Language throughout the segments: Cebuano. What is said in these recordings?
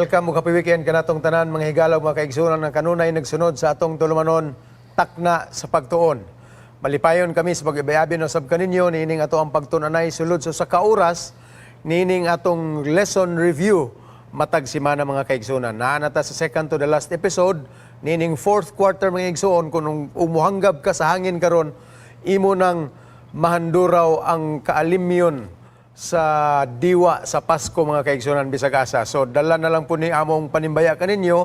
Welcome ug happy weekend kanatong tanan, mga higala ug mga kaigsuonan nga kanunay nagsunod sa atong tulumanon, Takna sa Pagtuon. Malipayon kami sa pag-ibayabi no sab kaninyo niining ato ang pagtun-anay sulod sa usa ka oras niining atong lesson review matag semana, mga kaigsuonan. Naa na ta sa second to the last episode niining fourth quarter, mga igsuon. Kung umuhanggab ka sa hangin karon, imo nang mahanduraw ang kaalimyon sa diwa sa Pasko, mga kaigsuonan, bisag asa. So dala na lang po ni among panimbaya kaninyo.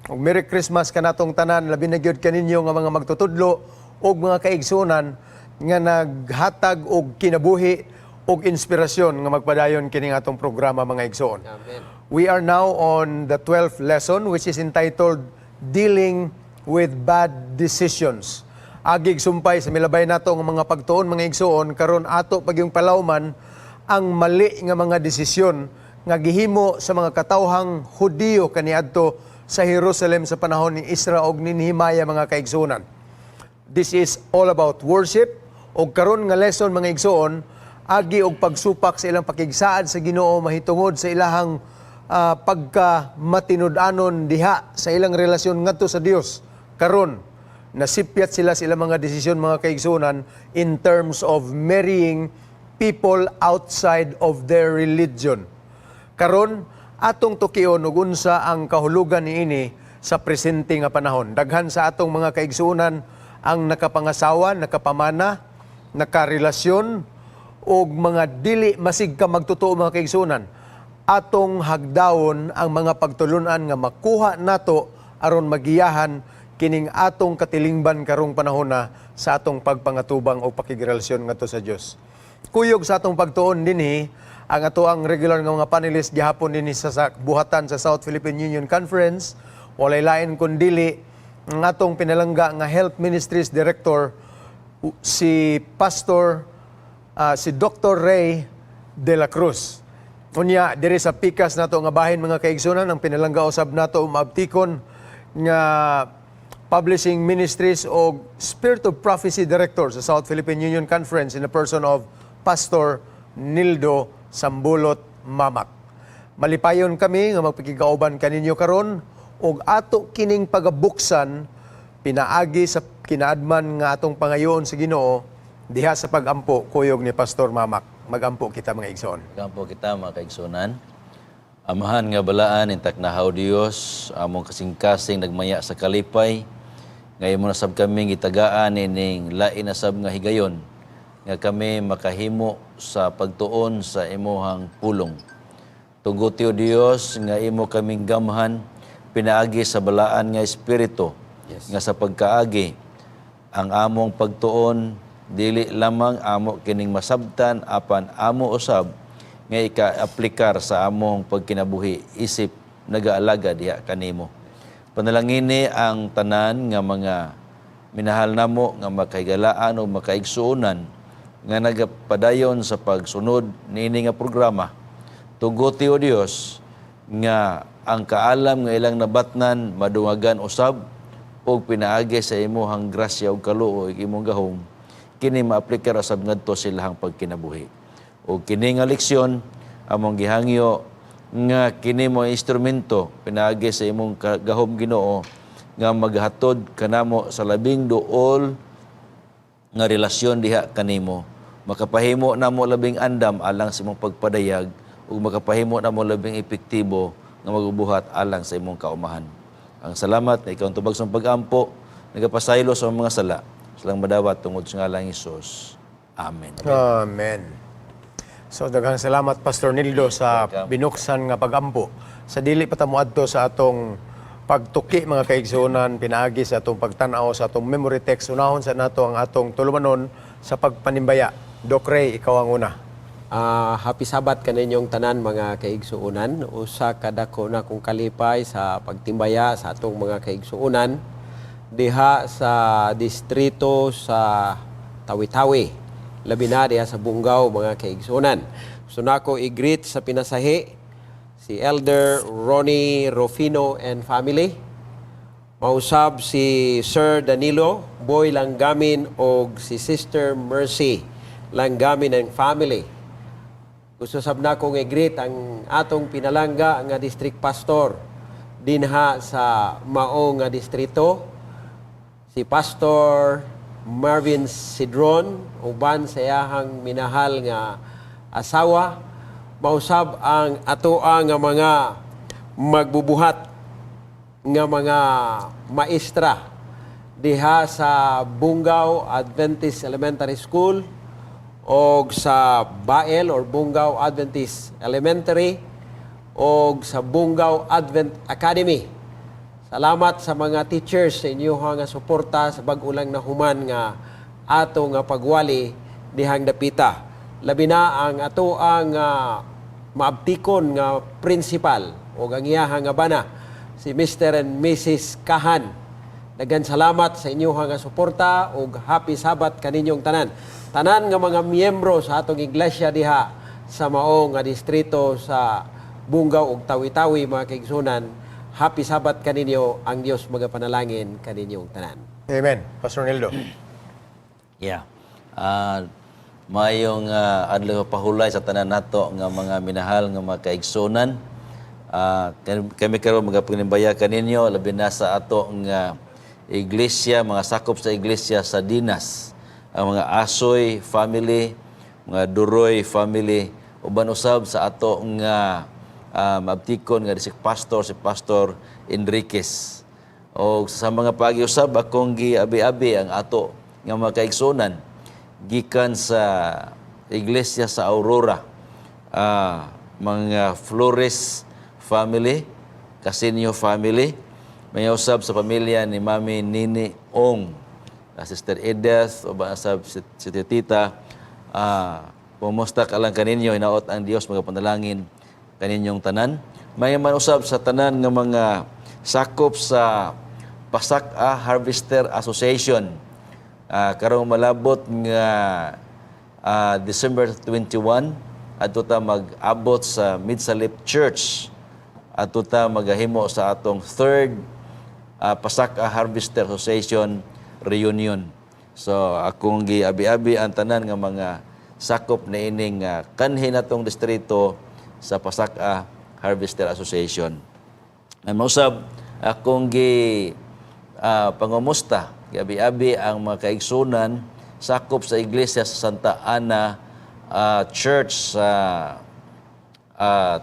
Ug Merry Christmas kanatong tanan, labi na gyud kaninyo nga mga magtutudlo ug mga kaigsuonan nga naghatag og kinabuhi ug inspirasyon nga magpadayon kining atong programa, mga igsoon. Amen. We are now on the 12th lesson, which is entitled Dealing with Bad Decisions. Agig sumpay sa milabay nato ang mga pagtuon, mga igsoon, karon ato pagyung palawman ang mali nga mga desisyon nga gihimo sa mga katawhang Hudiyo kaniadto sa Jerusalem sa panahon ni Ezra og ni Nehemiah, mga kaigsuonan. This is all about worship og karon nga lesson, mga igsoon, agi og pagsupak sa ilang pakigsaad sa Ginoo mahitungod sa ilahang pagka matinud-anon diha sa ilang relasyon ngadto sa Dios. Karon nasipyat sila sa ilang mga desisyon, mga kaigsuonan, in terms of marrying people outside of their religion. Karon atong tukion ug unsa ang kahulugan niini sa presente nga panahon. Daghan sa atong mga kaigsuonan ang nakapangasawa, nakapamana, nakarelasyon og mga dili masig ka magtotoo, mga kaigsuonan. Atong hagdawon ang mga pagtulunan nga makuha nato aron magiyahan kining atong katilingban karong panahon na sa atong pagpangatubang o pakigrelasyon ngadto sa Dios. Kuyog sa atong pagtuon dinhi ang ato ang regular nga mga panelist gihapon dinhi sa buhatan sa South Philippine Union Conference, walay lain kundili ang atong pinalangga nga Health Ministries Director, si Pastor si Dr. Ray De La Cruz. Unya diri sa pikas nato nga bahin, mga kaigsunan, ang pinalangga usab nato maabtikon nga Publishing Ministries o Spirit of Prophecy Director sa South Philippine Union Conference in the person of Pastor Nildo Sambulot Mamak. Malipayon kami nga magpakigauban kaninyo karon ug ato kining pagabuksan pinaagi sa kinaadman nga atong pangayoon sa Ginoo diha sa pagampo kuyog ni Pastor Mamak. Magampo kita, mga igsoon. Gampo kita, mga kaigsunan. Amahan nga balaan, intaknahaw Dios, among kasing-kasing nagmaya sa kalipay. Ngayon mo na sab kami gitagaan ining lain na sab nga higayon nga kami makahimo sa pagtuon sa imuhang pulong. Tuguti o Dios nga imo kaming gamhan pinaagi sa balaan nga espiritu nga sa pagkaagi ang among pagtuon dili lamang amo kining masabtan apan amo usab nga ika-aplikar sa among pagkinabuhi isip nagaalaga diha kanimo. Panalangini ang tanan nga mga minahal namo nga makahigalaan o makaigsuonan nga nagapadayon sa pagsunod niini nga programa. Tuguti o Dios nga ang kaalam nga ilang nabatnan madungagan usab ug pinaagi sa imuhang grasya ug kaluoy, imong gahom, kini maaplikar usab ngadto sa ilahang pagkinabuhi. Ug kini nga leksyon among gihangyo nga kini mo instrumento pinaagi sa imong gahom, Ginoo, nga maghatod kanamo sa labing duol nga relasyon diha kanimo, makapahimo namo labing andam alang sa imong pagpadayag ug makapahimo namo labing epektibo nga magubuhat alang sa imong kaumahan. Ang salamat na ikaw ang tubag sa pag-ampo, nagapasaylo sa mga sala, silang madawat tungod sa ngalan ni Hesus. Amen. Amen. So daghang salamat, Pastor Nildo, sa Welcome. Binuksan nga pagampo. Sa dili pa ta moadto sa atong pagtuki, mga kaigsuonan, pinaagi sa atong pagtan-aw sa atong memory text, unahon sa nato ang atong tulumanon sa pagpanimbaya. Doc Ray, ikaw ang una. Happy Sabbath kaninyong tanan, mga kaigsuonan. Usa ka dako na kong kalipay sa pagtimbaya sa atong mga kaigsuonan diha sa distrito sa Tawi-Tawi. Labi na diha sa Bongao, mga kaigsuonan. Gusto nako i-greet sa pinasahi si Elder Ronnie Rufino and family. Mausab si Sir Danilo Boy Langgamin og si Sister Mercy Langgamin and family. Gusto sab nako nga i-greet ang atong pinalangga nga district pastor dinha sa mao nga distrito, si Pastor Marvin Sidron, uban sa iyahang minahal nga asawa, mausab ang atoa nga mga magbubuhat nga mga maestra diha sa Bungao Adventist Elementary School og sa Bael or Bungao Adventist Elementary og sa Bungao Advent Academy. Salamat sa mga teachers sa inyong nga suporta sa bag-o lang nahuman nga ato nga pagwali dihang dapita. Labi na ang ato ang maabtikon nga principal o ang iyahang nga bana, si Mr. and Mrs. Kahan. Daghan salamat sa inyong nga suporta ug happy Sabbath kaninyong tanan. Tanan nga mga miyembro sa atong iglesia diha sa mao nga distrito sa Bungao ug Tawi-Tawi, mga kaigsunan, happy Sabbath kaninyo, ang Dios magapanalangin kaninyong tanan. Amen. Pastor Nildo. Yeah. Maayong adlaw pahulay sa tanan nato nga mga minahal nga mga kaigsunan. Kami karon magapanimbaya kaninyo labi na sa ato nga iglesia, mga sakop sa iglesia sa Dinas, ang mga Asoy family, mga Duroy family, uban usab sa ato nga maabtikon nga district pastor, si Pastor Enriquez. O sa mga paagi usab akong giabi-abi ang ato nga mga kaigsunan gikan sa iglesia sa Aurora. Mga Flores family, Casinio family, may usab sa pamilya ni Mami Nini Ong, Sister Edith, o ba sa si Tita, pumusta ka lang kaninyo, hinaot ang Dios magapanalangin kaninyong tanan. May man usab sa tanan nga mga sakop sa Pasak-a Harvester Association. Karong malabot nga December 21 adto ta mag-abot sa Midsalip Church. Adto ta magahimo sa atong third Pasak-a Harvester Association reunion. So akong giabi-abi ang tanan nga mga sakop na ining kanhi natong distrito sa Pasak-a Harvester Association. Ay mausab akong gi pangumusta, giabi-abi ang mga kaigsunan sakop sa iglesia sa Santa Ana Church sa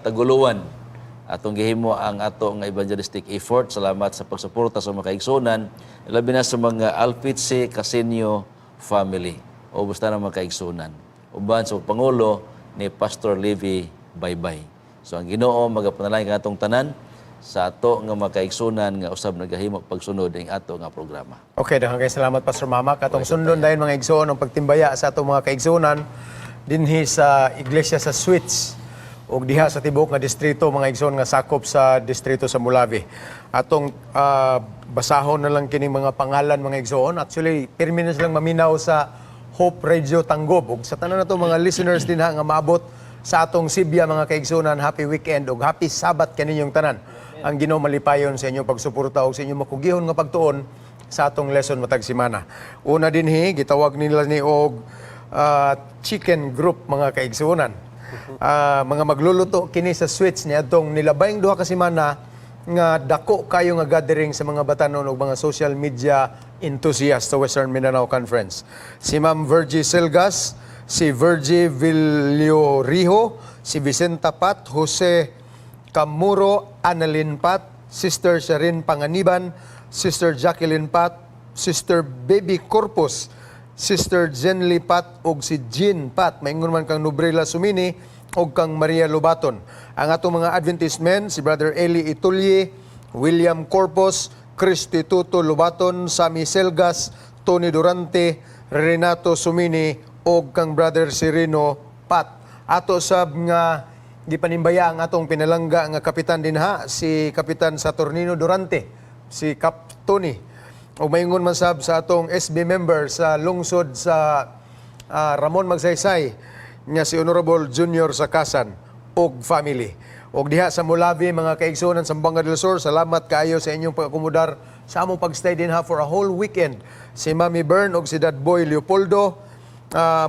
Taguluan. Atong gihimo ang ato nga evangelistic effort. Salamat sa pagsuporta sa mga kaigsunan, labi na sa mga Alpitse Casinio family o basta na mga kaigsunan. Uban sa pangulo ni Pastor Levi Baybay. So ang Ginoo magapanalangin katong tanan sa ato nga mga kaigsunan nga usab nagahimo pagsunod ing ato nga programa. Okay, daghang kay salamat, Pastor Mama. Katong sundon dayon, mga igsoon, ang pagtimbaya sa atong mga kaigsuonan dinhi sa iglesia sa Switch ug diha sa tibuok nga distrito, mga igsoon, nga sakop sa distrito sa Molave. Atong basahon na lang kining mga pangalan, mga igsoon. Actually, pirmi na silang maminaw sa Hope Radio Tanggob ug sa tanan nato mga listeners dinha nga maabot sa atong Sibya, mga kaigsuonan, happy weekend ug happy Sabbath kaninyong tanan. Ang Ginoo malipayon sa inyong pagsuporta ug sa inyong makugihon nga pagtuon sa atong lesson matag semana. Una dinhi, gitawag nila ni og chicken group, mga kaigsuonan. Mga magluluto kini sa Switch niadtong nilabayng 2 ka semana nga dako kayo nga gathering sa mga batanon ug mga social media enthusiasts sa Western Mindanao Conference. Si Ma'am Virgie Silgas, si Virgie Villorijo, si Vicenta Pat, Jose Camuro, Annalyn Pat, Sister Sharin Panganiban, Sister Jacqueline Pat, Sister Baby Corpus, Sister Jenly Pat ug si Jean Pat. Maingon man kang Nubrela Sumini ug kang Maria Lobaton. Ang atong mga Adventist men, si Brother Eli Itulye, William Corpus, Cristi Tuto Lobaton, Sami Selgas, Tony Durante, Renato Sumini ug kang Brother Sereno Pat. Ato sab nga gipanimbaya ang atong pinalangga nga kapitan dinha, si Kapitan Saturnino Durante, si Cap Tony. O maingon man sab sa atong SB member sa lungsod sa Ramon Magsaysay nga si Honorable Junior Sakasan og family. Og diha sa Molave, mga kaigsuonan sa Zamboanga del Sur, salamat kaayo sa inyong pag-akomodar sa among pagstay dinha for a whole weekend. Si Mami Bern og si Dad Boy Leopoldo,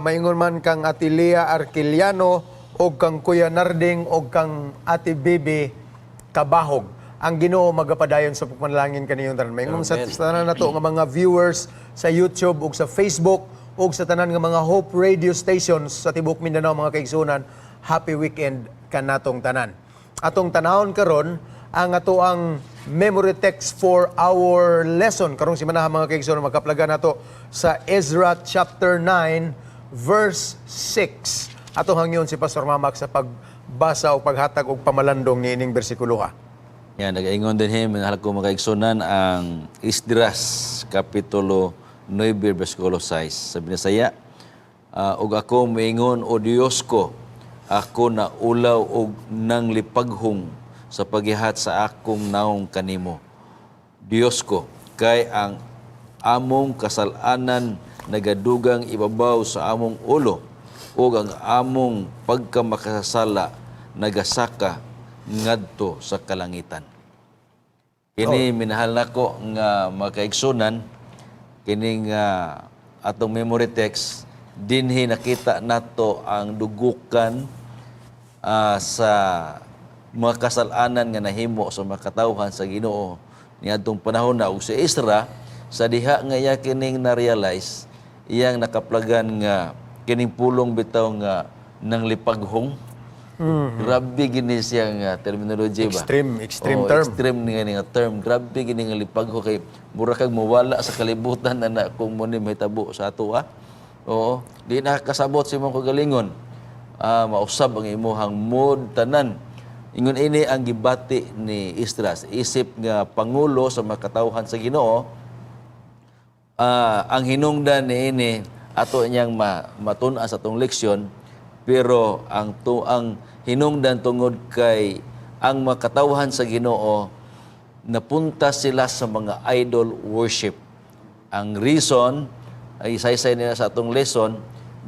maingon man kang Ate Lea Arquiliano og kang Kuya Narding og kang Ate Bibi Kabahog. Ang Ginoo magapadayon sa pagpanalangin kaniyong tanan. Maingon sa tanan nato nga mga viewers sa YouTube ug sa Facebook ug sa tanan nga mga Hope Radio stations sa tibuok Mindanao, mga kaigsunan, happy weekend kanatong tanan. Atong tanawon karon ang ato ang memory text for our lesson karong simana, mga kaigsunan, makaplaga nato sa Ezra chapter 9 verse 6. Atong hangyon si Pastor Mamak sa pagbasa o paghatag og pamalandong niining bersikulo ha. Yan, nag-ingon din him, minahal ko mga kaigsunan, ang Esdras, Kapitulo 9, versikulo 6. Sa Binisaya, "Ug ako moingon, O Dios ko, ako na ulaw og nang lipaghong sa pagihat sa akong naong kanimo. Dios ko, kay ang among kasalanan nagadugang ibabaw sa among ulo, ug ang among pagkamakasasala nagasaka ngadto sa kalangitan." Kini, minahal nako nga makaigsunan, kining atong memory text dinhi nakita nato ang dugukan sa mga kasalanan nga nahimo sa mga katawhan sa Ginoo niadtong panahon na. Ug si Ezra, sa diha nga iya kining na-realize, iyang nakaplagan nga kining pulong bitaw nga nang lipaghong. Grabe gini siya nga terminology ba? Extreme, extreme Oo, term. Extreme nga nga term. Grabe gini nga lipagho kay mura kag mawala sa kalibutan na kung mo ni mahitabo sa ato ah. Oo, di na kasabot sa imong kagalingon. Mausab ang imuhang mood tanan. Ingon ini ang gibati ni Esdras isip nga pangulo sa mga katawhan sa Ginoo. Ang hinungdan niini ato niyang matun-an sa atong leksyon, pero ang hinungdan tungod kay ang mga katawhan sa Ginoo napunta sila sa mga idol worship. Ang reason ay isaysay nila sa atong lesson,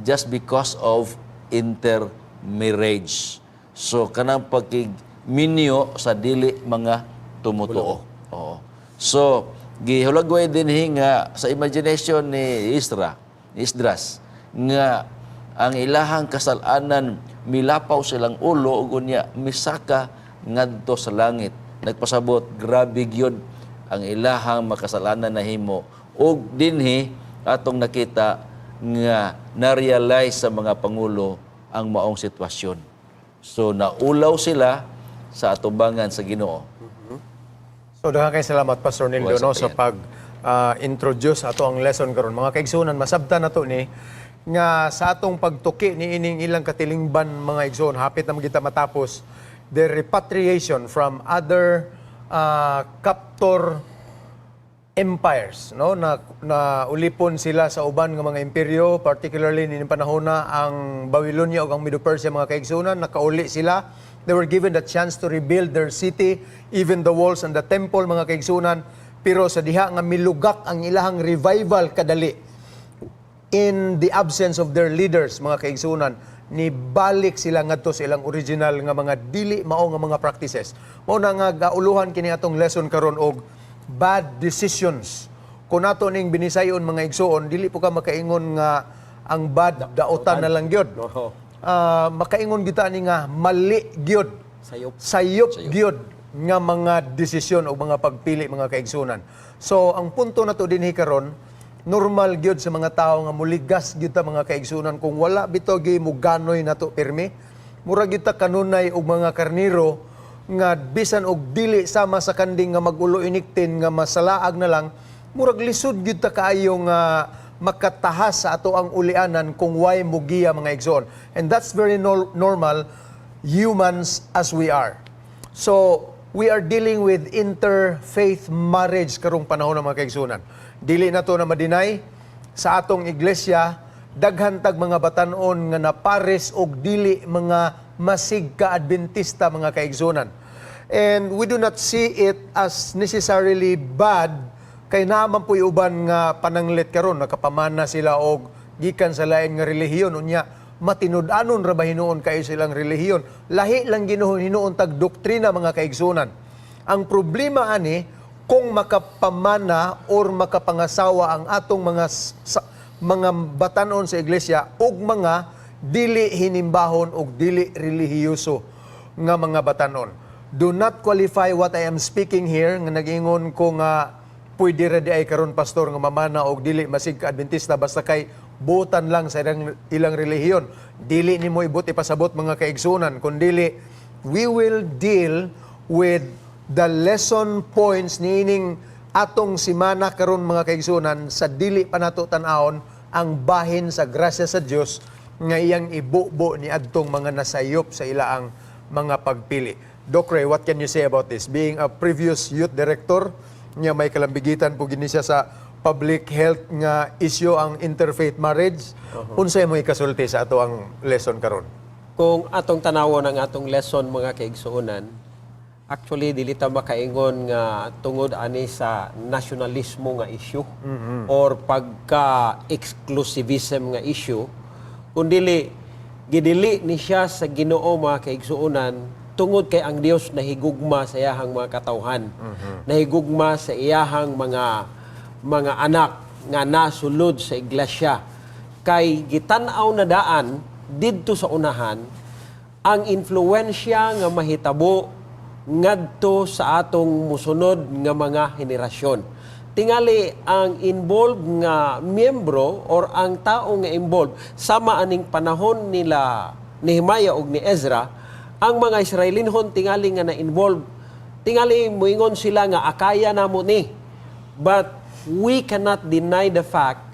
just because of intermarriage. So kanang pagkigminyo sa dili mga tumutuo. Oo. So gihulagway din nga sa imagination ni Isra, ni Esdras, nga ang ilahang kasalanan milapaw silang ulo ug unya misaka ngadto sa langit. Nagpasabot grabe gyud ang ilahang makasalanan nahimo, ug dinhi atong nakita nga na-realize sa mga pangulo ang maong sitwasyon. So naulaw sila sa atubangan sa Ginoo. So daghan kay salamat, Pastor Nildo, Wala no, sa sa pag introduce ato ang lesson karon. Mga kaigsuonan, masabtan nato ni nga sa atong pagtuki ni ining ilang katilingban, mga igsoon, hapit na kita matapos the repatriation from other captor empires, no, na na ulipon sila sa uban nga mga imperyo, particularly nining panahon na ang Babylonia ug ang Medo-Persia. Mga kaigsuonan, nakauli sila. They were given the chance to rebuild their city, even the walls and the temple, mga kaigsuonan, pero sa diha nga milugak ang ilahang revival kadali in the absence of their leaders, mga kaigsunan, ni balik sila ngadto sa ilang original nga mga dili mao nga mga practices. Mao na nga gauluhan kini atong lesson karon og bad decisions. Kung nato ning binisayon, mga igsuon, dili po ka makaingon nga ang bad daotan na lang gyud. Oo. Makaingon gyud ani nga mali gyud. Sayop. Sayop gyud nga mga desisyon o mga pagpili, mga kaigsunan. So ang punto nato dinhi karon, normal gyud sa mga tao nga muligas gyud ta, mga kaigsunan, kung wala bitaw gyud muganoy nato pirmi. Mura gyud ta kanunay og mga karniro nga bisan og dili sama sa kanding nga magulo iniktin nga masalaag na lang, murag lisod gyud ta kaayo nga makatahas sa ato ang ulianan kung way mugiya, mga igsoon. And that's very normal, humans as we are. So, we are dealing with interfaith marriage karong panahon ng mga kaigsunan. Dili na to na ma-deny sa atong iglesia, daghan tag mga batanon nga napares og dili mga masig ka Adventista, mga kaigsunan. And we do not see it as necessarily bad kay naa man po'y uban nga pananglit karon, nakapamana sila og gikan sa lain nga relihiyon, unya matinud-anon ra ba hinuon kayo silang relihiyon? Lahi lang ginuhon hinuon tag doktrina, mga kaigsunan. Ang problema ani kung makapamana or makapangasawa ang atong mga batanon sa iglesia og mga dili hinimbahon og dili relihiyoso nga mga batanon. Do not qualify what I am speaking here nga nag-ingon ko nga pwede ra diay karon, pastor, nga mamana og dili masig ka Adventista basta kay buotan lang sa ilang relihiyon. Dili nimo ibot ipasabot, mga kaigsunan, kundili we will deal with the lesson points niining atong simana karon, mga kaigsunan, sa dili pa nato tan-awon ang bahin sa grasya sa Dios nga iyang ibubo ni adtong mga nasayop sa ilaang mga pagpili. Doc Ray, what can you say about this? Being a previous youth director, nga may kalambigitan po gini siya sa public health nga isyu ang interfaith marriage. Unsay mo ikasulti sa ato ang lesson karon? Kung atong tanawon ang atong lesson, mga kaigsuonan, actually dili ta makaingon nga tungod ani sa nasyonalismo nga issue or pagka exclusivism nga issue, kundili gidili ni siya sa Ginoo, mga kaigsuonan, tungod kay ang Dios nahigugma sa iyahang mga katawhan, nahigugma sa iyahang mga anak nga nasulod sa iglesia, kay gitan-aw na daan didto sa unahan ang influensya nga mahitabo ngadto sa atong musunod nga mga henerasyon. Tingali ang involved nga miyembro or ang tao nga involved sama aning panahon nila Nehemiah ug ni Ezra, ang mga Israelinhon tingali nga na-involve, tingali muingon sila nga akaya namo ni. But we cannot deny the fact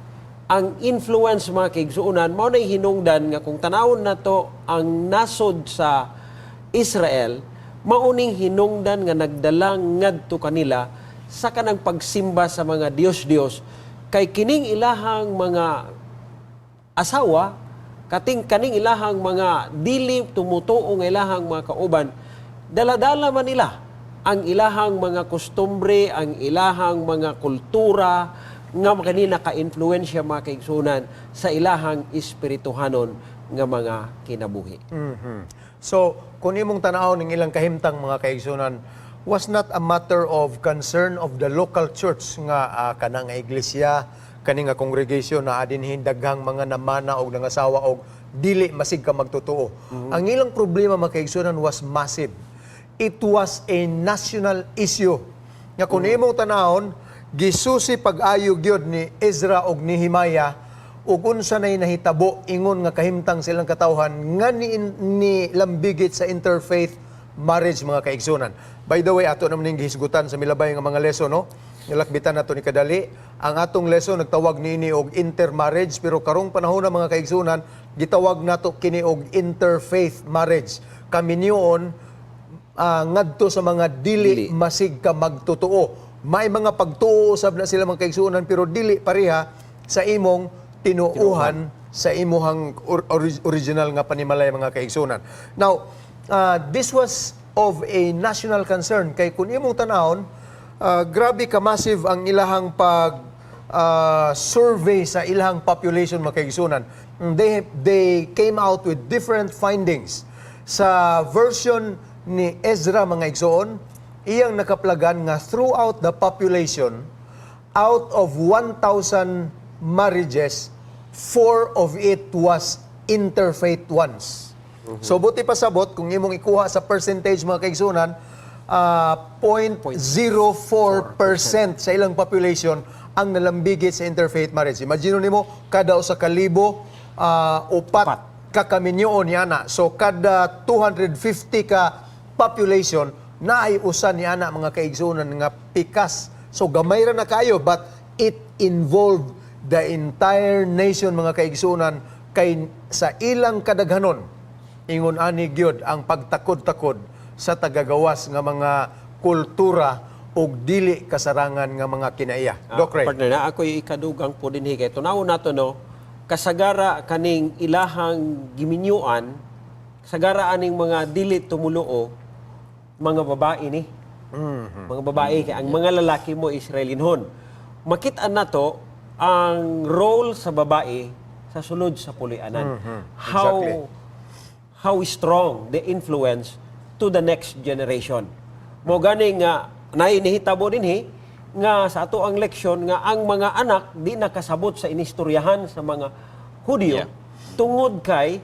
ang influence, mga kaigsuonan, mao nay hinungdan nga kung tanawon nato ang nasod sa Israel, mauning hinungdan nga nagdala ngadto kanila sa kanang pagsimba sa mga Dios-Dios, kay kining ilahang mga asawa, kating kaning ilahang mga dili tumutuo nga ilahang mga kauban, daladala man nila ang ilahang mga kostumbre, ang ilahang mga kultura nga kanina ka-influensya, mga kaigsunan, sa ilahang espirituhanon nga mga kinabuhi. So, kung imong tan-awon ng ilang kahimtang, mga kaigsunan, was not a matter of concern of the local church nga kana nga iglesia, kani nga congregation na adinhin daghang mga namana og nangasawa og dili masig ka magtotoo. Ang ilang problema, mga kaigsunan, was massive. It was a national issue. Nga kung imong tanawon, gisusi pag-ayo gyud ni Ezra og Nehemiah ug unsa nay nahitabo ingon nga kahimtang silang katawhan nga ni lambigit sa interfaith marriage, mga kaigsunan. By the way, ato naman ning gihisgutan sa milabay nga mga leson, no? Nilakbitan nato ni kadali. Ang atong leson nagtawag niini og intermarriage, pero karong panahon na, mga kaigsunan, gitawag nato kini og interfaith marriage. Kaminyoon ngadto sa mga dili Dili. Masig ka magtotoo. May mga pagtuo usab na sila, mga kaigsuonan, pero dili pareha sa imong tinuuhan sa imuhang original nga panimalay, mga kaigsuonan. Now, this was of a national concern kay kung imong tanawon, grabe ka massive ang ilahang pag survey sa ilahang population, mga kaigsuonan. They came out with different findings. Sa version ni Ezra, mga igsoon, iyang nakaplagan nga throughout the population, out of 1,000 marriages, four of it was interfaith ones. So buti pasabot, kung imong ikuha sa percentage, mga kaigsunan, 0.04% sa ilang population ang nalambigit sa interfaith marriage. Imagine nimo, kada 1,000, upat Upat. Kakaminyoon ni ana. So kada 250 ka population na ay usa ni ana, mga kaigsuonan, nga pikas. So gamay ra na kayo, but it involved the entire nation, mga kaigsuonan, kay sa ilang kadaghanon ingon ani gyud ang pagtakod-takod sa tagagawas nga mga kultura ug dili kasarangan nga mga kinaiya. Doc Ray. Partner, na ako'y ikadugang po din kay tunaw nato, no, kasagara kaning ilahang giminyuan, kasagara aning mga dili tumuluo, mga babae ni. Mga babae kay ang mga lalaki mo Israelinhon. Makita nato ang role sa babae sa sulod sa puloy-anan. How how strong the influence to the next generation. Mo gani nga naay nihitabo dinhi nga sa ato ang leksyon nga ang mga anak di nakasabot sa inistoryahan sa mga Hudyo tungod kay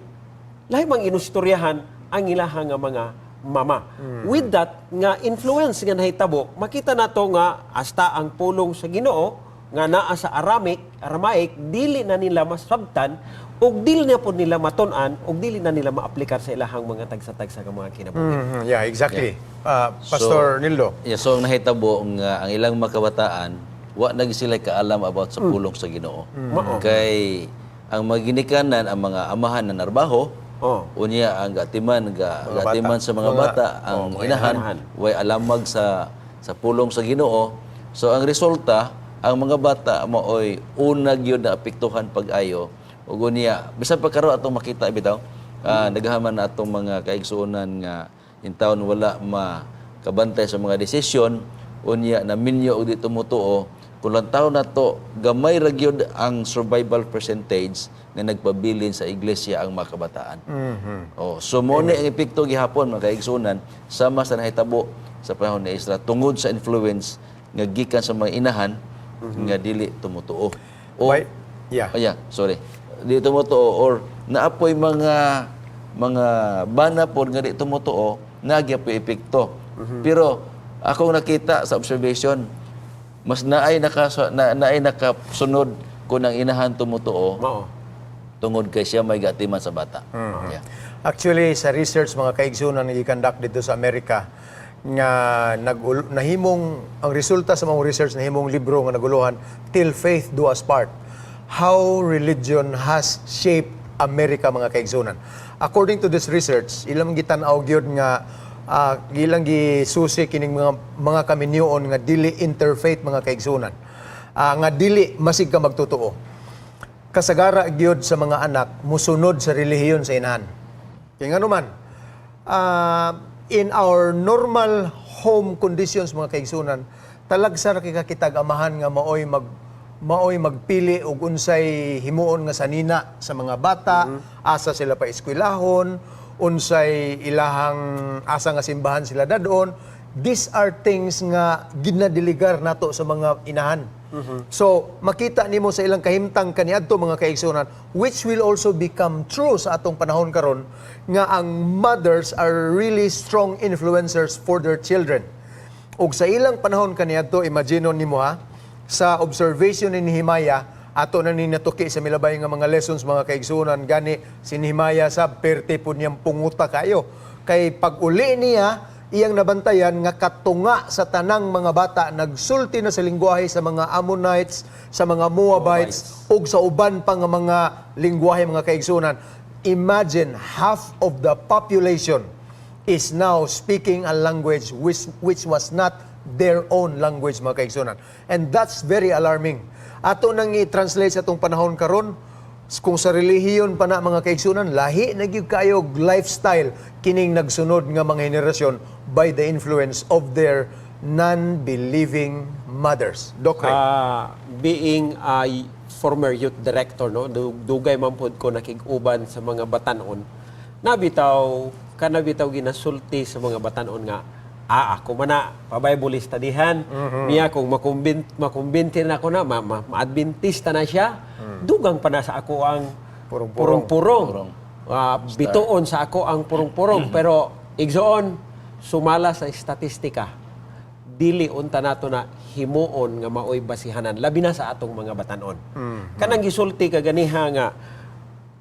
Lahi mang inustoryahan ang ilaha nga mga mama. With that nga influence nga nahitabo, makita nato nga hasta ang pulong sa Ginoo nga naa sa Aramaic, dili na nila masabtan ug dili na pod nila matun-an ug dili na nila maaplikar sa ilahang mga tagsa-tagsa nga mga kinabuhi. Yeah, exactly. Pastor Nildo. Yeah, so ang nahitabo nga ang ilang mga kabataan, wa na gyud sila kaalam about sa pulong sa Ginoo. Kay ang maginikanan, ang mga amahan na narbaho, unya ang gatiman gatiman sa mga bata, ang inahan way alamag sa pulong sa Ginoo. So ang resulta, ang mga bata maoy una gyud na apektuhan pag-ayo. Ug unya bisan pa karon atong makita bitaw, naghaman na atong mga kaigsuonan nga in town wala makabantay sa mga desisyon, unya na minyo og di tumutuo. Kung lang na to, gamay ra gyud ang survival percentage nga nagpabilin sa iglesia ang mga kabataan. Oh, so mo ni ang epekto gihapon, mga kaigsuonan, sama sa nahitabo sa panahon ni Ezra tungod sa influence nga gikan sa mga inahan nga dili tumutuo. O, Yeah. Oh, yeah, sorry. Di tumutuo or naapoy mga bana pod nga di tumutuo, nagyapoy epekto. Pero akong nakita sa observation, mas naay nakasunod kung ang inahan tumutuo tungod kay siya may gatiman sa bata. Yeah. Actually, sa research, mga kaigsunan, nga gi-conduct dito sa Amerika nga nahimong ang resulta sa mga research, nahimong libro nga naguluhan "Till Faith Do Us Part: How Religion Has Shaped America", mga kaigsunan. According to this research, ilang gitan-aw gyud nga ilang gisusi kining mga kaminyoon nga dili interfaith, mga kaigsunan. Nga dili masig ka magtotoo. Kasagara gyud sa mga anak musunod sa relihiyon sa inahan. Kaya nga naman, in our normal home conditions, mga kaigsunan, talagsa ra kay kakitag amahan nga maoy magpili og unsay himuon nga sanina sa mga bata, asa sila pa eskwelahon, unsay ilahang asa nga simbahan sila dadon. These are things nga ginadiligar nato sa mga inahan. So, makita nimo sa ilang kahimtang kaniadto, mga kaigsunan, which will also become true sa atong panahon karon, nga ang mothers are really strong influencers for their children. Ug sa ilang panahon kaniadto, imagine nimo ha, sa observation ni Nehemiah, ato na ni natuki sa milabay nga mga lessons, mga kaigsunan, gani si Nehemiah sa perte po niyang punguta kayo. Kay pag uli niya, iyang nabantayan nga katunga sa tanang mga bata nagsulti na sa lingwahe sa mga Ammonites, sa mga Moabites, ug sa uban pa nga mga lingwahe, mga kaigsunan. Imagine, half of the population is now speaking a language which was not their own language, mga kaigsunan. And that's very alarming. Ato nang i-translate sa atong panahon karon, kung sa relihiyon pa na, mga kaigsunan, lahi na gyud kayo og lifestyle kining nagsunod nga mga henerasyon by the influence of their non-believing mothers. Doc Ray. Being a former youth director, no, dugay man pod ko nakig-uban sa mga batanon. Nabitaw kanabitaw ginasulti sa mga batanon nga ako man na pa-Bible studyhan niya, kung makumbinti na ako na ma-Adventista na siya, dugang pa na sa ako ang Purong-purong. Purong-purong. Bituon sa ako ang purong-purong. Pero igsoon, sumala sa estatistika, dili unta nato na himuon nga maoy basihanan, labi na sa atong mga batanon. Kanang gisulti kaganiha nga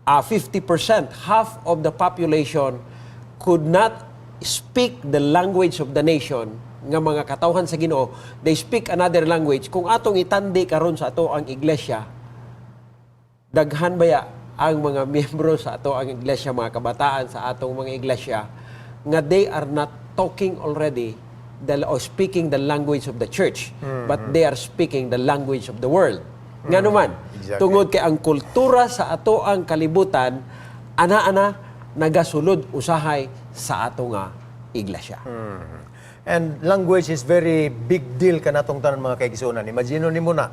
50%, half of the population could not speak the language of the nation nga mga katawhan sa Ginoo, they speak another language. Kung atong itandi karon sa ato ang iglesia, daghan baya ang mga miyembro sa ato ang iglesia, mga kabataan sa atong mga iglesia nga they are not talking already or speaking the language of the church, but they are speaking the language of the world. Ngano man, tungod kay ang kultura sa ato ang kalibutan ana-ana nagasulod usahay sa ato nga iglesia. And language is very big deal kanatong tanan, mga kaigsunan. Imagine nimo na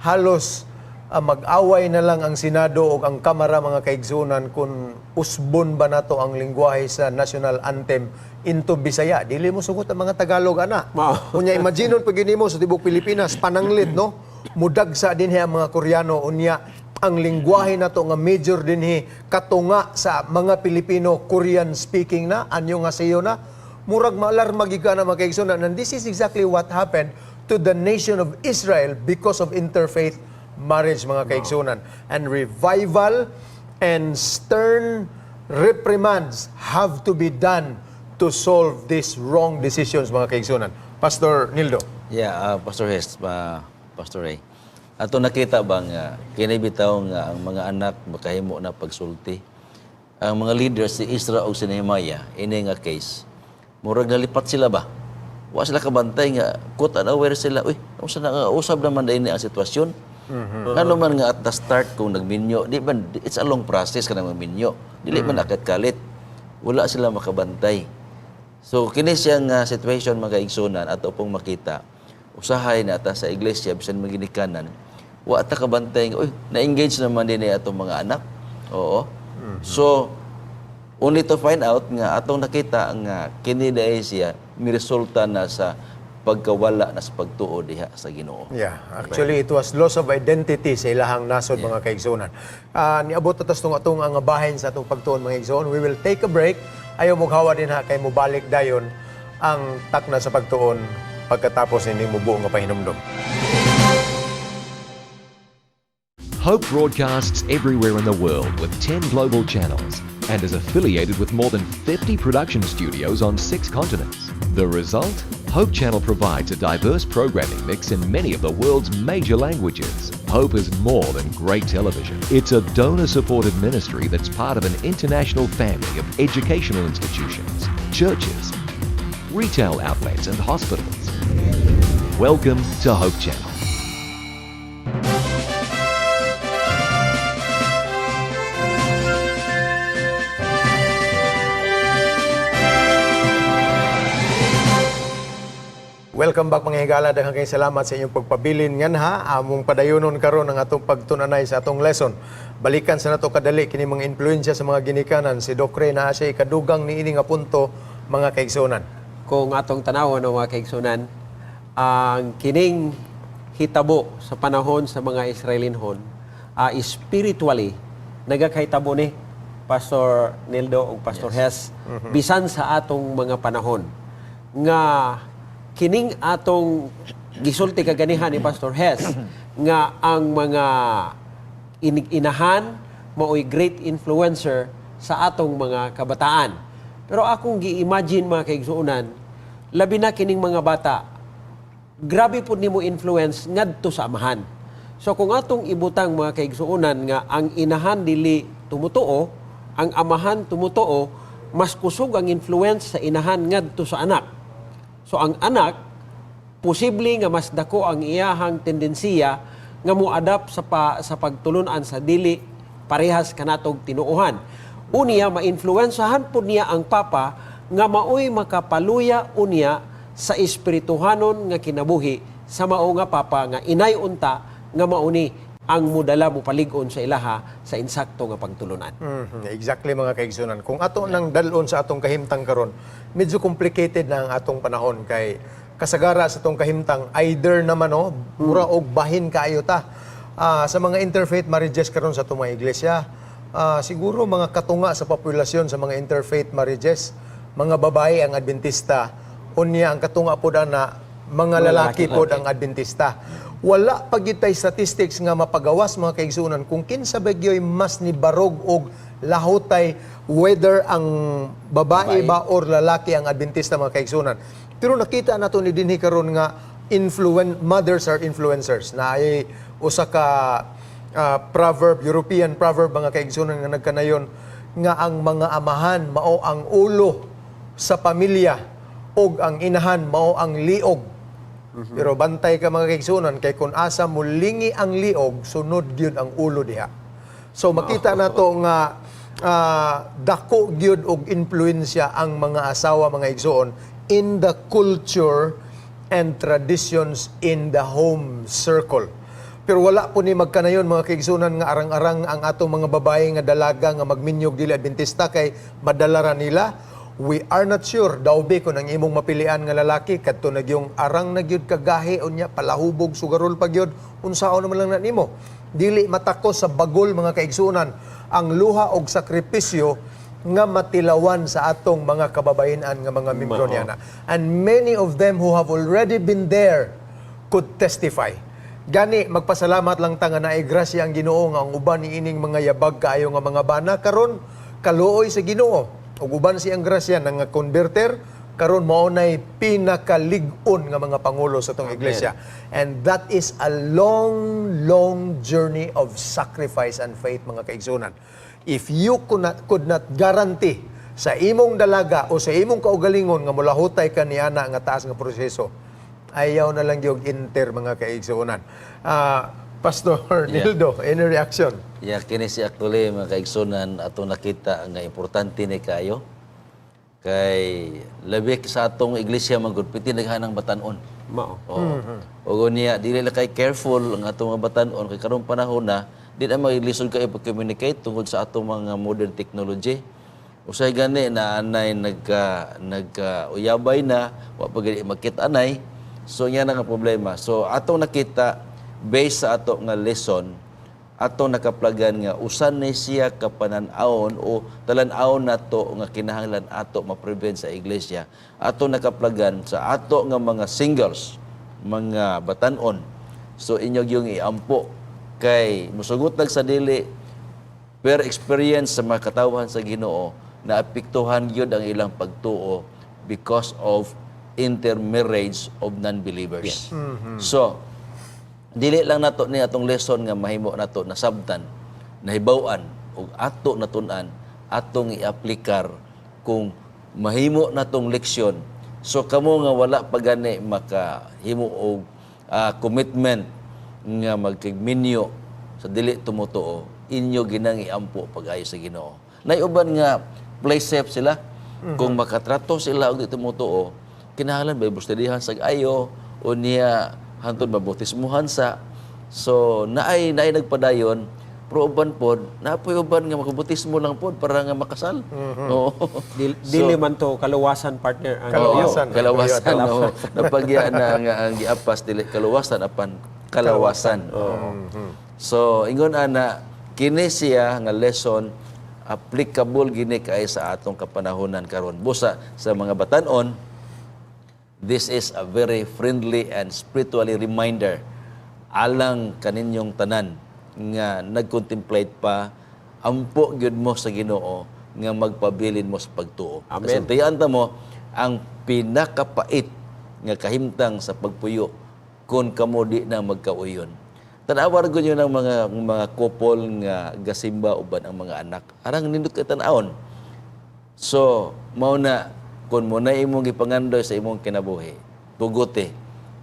halos mag-away na lang ang Senado o ang Kamara, mga kaigsunan, kung usbon ba nato ang lingwahe sa national anthem into Bisaya. Dili mo sugot ang mga Tagalog ana. Mao. Unya imagine pag nimo sa tibok Pilipinas pananglit, no? Mudagsa dinhi ang mga Koreano, unya Ang lingwahe nato nga major dinhi, katunga sa mga Pilipino, Korean speaking na, annyeonghaseyo na. Murag maalarma gyud ka na, mga kaigsuonan. And this is exactly what happened to the nation of Israel because of interfaith marriage, mga kaigsuonan. And revival and stern reprimands have to be done to solve these wrong decisions, mga kaigsuonan. Pastor Nildo. Yeah, Pastor Hes, Pastor Ray. Ato nakita ba nga kini bitaw nga ang mga anak makahimo na pagsulti? Ang mga leaders, si Ezra o si Nehemiah, ini nga case. Murag nalipat sila ba? Wa sila kabantay nga caught unaware sila. Uy, unsa na nga usab naman dai ni ang sitwasyon? Ngano man nga at the start kung nagminyo, di ba it's a long process kanang magminyo. Dili man akit kalit. Wala sila makabantay. So kini siya nga situation, mga igsunan, ato pong makita. Usahay na ata sa iglesia bisan maginikanan, wa ta kabantay nga uy, na-engage naman din ni atong mga anak. Oo. So only to find out nga atong nakita nga kini dai siya miresulta na sa pagkawala na sa pagtuo diha sa Ginoo. Yeah, actually it was loss of identity sa ilahang nasod, mga kaigsuonan. Niabot na tas atong ang bahin sa atong pagtuon, mga igsoon. We will take a break. Ayaw moghawa dinha kay mobalik dayon ang takna sa pagtuon pagkatapos ini mubuo nga pahinumdom. Hope broadcasts everywhere in the world with 10 global channels and is affiliated with more than 50 production studios on six continents. The result? Hope Channel provides a diverse programming mix in many of the world's major languages. Hope is more than great television. It's a donor supported ministry that's part of an international family of educational institutions, churches, retail outlets, and hospitals. Welcome to Hope Channel. Welcome back, mga higala, daghang kay salamat sa inyong pagpabilin nganha. Among padayonon karon ang atong pagtunanay sa atong lesson. Balikan sa nato kadali kini mga impluwensya sa mga ginikanan. Si Doc Ray naa siya ikadugang niini nga punto, mga kaigsuonan. Kung atong tanawon no, mga kaigsunan, ang kining hitabo sa panahon sa mga Israelinhon, spiritually nagakahitabo ni, Pastor Nildo ug Pastor Hess, bisan sa atong mga panahon nga kining atong gisulti kaganihan ni Pastor Hess nga ang mga inahan maoy great influencer sa atong mga kabataan. Pero akong gi-imagine, mga kaigsuonan, labi na kining mga bata, grabe pud nimo influence ngadto sa amahan. So kung atong ibutang, mga kaigsuonan, nga ang inahan dili tumutuo, ang amahan tumutuo, mas kusog ang influence sa inahan ngadto sa anak. So ang anak, posible nga mas dako ang iyahang tendensiya nga mo-adapt sa pagtulunan sa dili parehas kanatog tinuohan. Unya mainfluensahan pud niya ang papa nga maoy makapaluya unya sa espirituhanon nga kinabuhi sa mao nga papa nga inay unta nga mauni ang mudala mo palig-on sa ilaha sa insakto nga pagtulunan. Exactly, mga kaigsunan. Kung ato nang dalon sa atong kahimtang karon, medyo complicated na ang atong panahon kay kasagara sa atong kahimtang either naman no, mura og bahin kaayo ta. Sa mga interfaith marriages karon sa atong mga iglesia, siguro mga katunga sa populasyon sa mga interfaith marriages, mga babae ang Adventista, unya ang katunga pod ana mga lalaki pod ang Adventista. Wala pa gyud tay statistics nga mapagawas, mga kaigsuonan, kung kinsa ba gyoy mas nibarog og lahotay, whether ang babae ba or lalaki ang Adventista, mga kaigsuonan. Pero nakita nato ni dinhi karon nga mothers are influencers na ay usa ka proverb, European proverb, mga kaigsuonan, nga nagkanayon nga ang mga amahan mao ang ulo sa pamilya ug ang inahan mao ang liog. Pero bantay ka, mga kaigsuonan, kay kung asa mulingi ang liog, sunod gyud ang ulo diha. So makita nato nga dako gyud og impluwensya ang mga asawa, mga igsoon, in the culture and traditions in the home circle. Pero wala po ni magkanayon, mga kaigsunan, nga arang-arang ang atong mga babae nga dalaga nga magminyog dili Adventista kay madala ra nila. We are not sure daw be kung ang imong mapilian nga lalaki kadto na gyung arang na gyud kagahi, unya palahubog, sugarol pa gyud, unsaon naman lang na nimo. Dili matakos sa bagol, mga kaigsunan, ang luha og sakripisyo nga matilawan sa atong mga kababayen-an nga mga membro niya na. And many of them who have already been there could testify. Gani magpasalamat lang ta nga naay grasya ang Ginoo nga ang uban niining mga yabag kaayo nga mga bana karon kaluoy sa Ginoo. Ug uban siyang grasya nga converter karon mao nay pinakalig-on nga mga pangulo sa atong iglesia. And that is a long, long journey of sacrifice and faith, mga kaigsunan. If you could not guarantee sa imong dalaga o sa imong kaugalingon nga mulahutay ka niana nga taas nga proseso, ayaw na lang yung enter, mga kaigsuonan. Pastor Nildo, any reaction? Yeah, kini si actually, mga kaigsunan, atong nakita nga importante ni kayo. Kay labi sa atong iglesia man gud piti naghanang batan-on. Mao. Oo. Ug niya dili lang kay careful ang atong mga batan-on kay karong panahon na di na maglisod kayo pag-communicate tungod sa atong mga modern technology. Usay gani na anay nagka nagka uyabay na wa pa gani makit-anay. So yan ang problema. So atong nakita based sa ato nga lesson, ato nakaplagan nga usan ni siya ka panan-awon o talan-awon nato nga kinahanglan ato ma-prevent sa iglesia. Ato nakaplagan sa ato nga mga singles, mga batan-on, so inyo yung iampo kay musugot sa dili per experience sa mga katawhan sa Ginoo na apektuhan gyud ang ilang pagtuo because of intermarriage of non-believers. So, dili lang nato ni atong lesson nga mahimo nato nasabtan, nahibaw-an ug ato natun-an, atong iaplikar kung mahimo natong leksyon. So kamo nga wala pa gani makahimo og commitment nga magkigminyo sa dili tumutuo, inyo ginang iampo pag-ayo sa Ginoo. Nay uban nga play safe sila. Kung makatrato sila og di tumutuo, kinahanglan Bible studyhan sa ayo o niya hantod mabautismuhan sa. So naay naay nagpadayon, pero uban pod, napoy uban nga makabautismo lang pod para nga makasal. Oo. Dili man to kaluwasan, partner. Ang Kalawasan. Oo, kalawasan. Oo. Napagya na nga ang giapas dili kaluwasan apan kalawasan. Oo. So ingon ana kini siya nga lesson applicable gini kay sa atong kapanahonan karon. Busa sa mga batan-on, this is a very friendly and spiritually reminder alang kaninyong tanan nga nag-contemplate pa, ampo gyud mo sa Ginoo nga magpabilin mo sa pagtuo. Amen. Kasi tiyan ta mo ang pinakapait nga kahimtang sa pagpuyo kung kamo di na magkauyon. Tan-awar gud yun ang mga couple nga gasimba uban ang mga anak. Arang nindot kay tan-awon. So, mao na kung mo na imong gipangandoy sa imong kinabuhi, tugote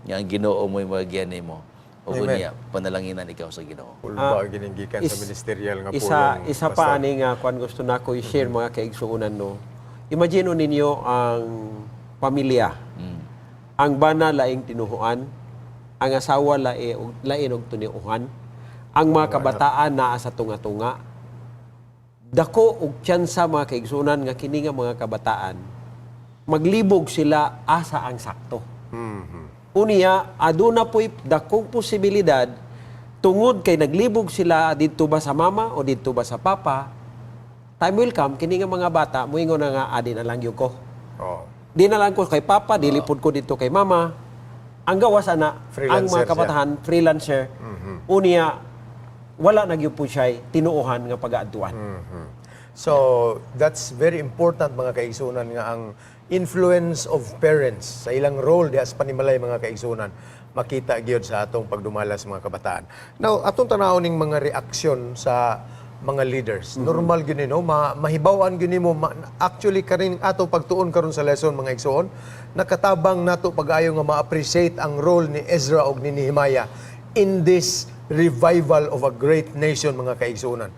nga ang Ginoo mo'y magiyan nimo. Ug niya panalanginan ikaw sa Ginoo. Pulba giningikan sa ministerial nga Isa pulong. Isa pa ani nga kuan gusto nako i-share, mga kaigsuonan, no. Imagine ninyo ang pamilya. Ang bana laing tinuhuan, ang asawa lain og tinuuhan, ang mga kabataan naa sa tunga-tunga. Dako og tsansa, mga kaigsuonan, nga kini nga mga kabataan maglibog sila asa ang sakto. Unya, aduna po'y dakong posibilidad tungod kay naglibog sila didto ba sa mama o didto ba sa papa, time will come, kini nga mga bata, muingon na nga, "Adi na lang gyud ko. Di na lang ko kay papa, dili pud ko didto kay mama." Ang gawas ana, ang Freelancer mga siya. kabataan, freelancer. Unya, wala na gyud po siya tinuohan nga pag-aadtuan. So, that's very important, mga kaigsunan, nga ang influence of parents sa ilang role diha sa panimalay, mga kaigsunan, makita gyud sa atong pagdumala sa mga kabataan. Now, atong tan-awon ning mga reaksyon sa mga leaders. Normal gyud ni, no, mahibaw-an gyud nimo actually kaning ato pagtuon karon sa lesson, mga igsoon, nakatabang nato pag-ayo nga ma-appreciate ang role ni Ezra og ni Nehemiah in this revival of a great nation, mga kaigsuonan.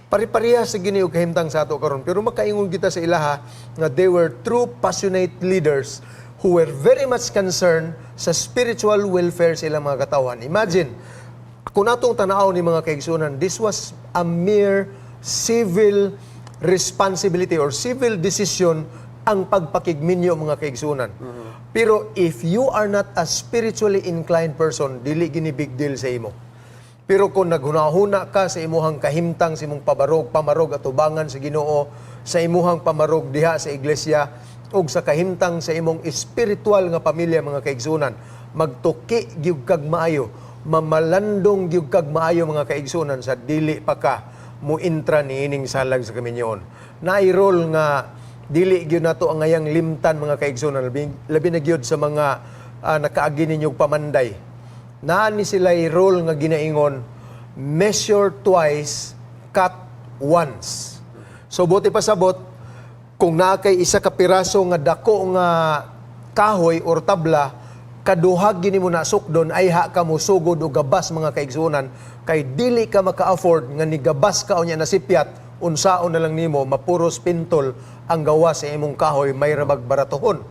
Pari-pareha sa gini og kahimtang sa ato karon, pero makaingon kita sa ilaha nga they were true passionate leaders who were very much concerned sa spiritual welfare sa ilang mga katawhan. Imagine, kung atong tanaw ni, mga kaigsuonan, this was a mere civil responsibility or civil decision ang pagpakigminyo, mga kaigsuonan. Pero if you are not a spiritually inclined person, dili gini big deal sa imo. Pero kung naghunahuna ka sa imuhang kahimtang, sa imong pabarog, pamarog atubangan sa Ginoo, sa imuhang pamarog diha sa iglesia ug sa kahimtang sa imong espiritual nga pamilya, mga kaigsunan, magtuki gyud kag maayo, mamalandong gyud kag maayo, mga kaigsunan, sa dili pa ka muintra niining salag sa kaminyoon. Naay role nga dili gyud nato ang ngayang limtan, mga kaigsunan, labi na gyud sa mga nakaagi ninyong pamanday. Naa ni sila role nga ginaingon, "Measure twice, cut once." So buot ipasabot, kung naa kay isa ka piraso nga dako nga kahoy or tabla, kaduhag gini mo na sukdon ayha ka mo sugod og gabas, mga kaigsuonan, kay dili ka maka-afford nga nigabas ka unya nasipyat, unsaon na lang nimo, mapuros pintol ang gawas sa imong kahoy, may rabag baratohon.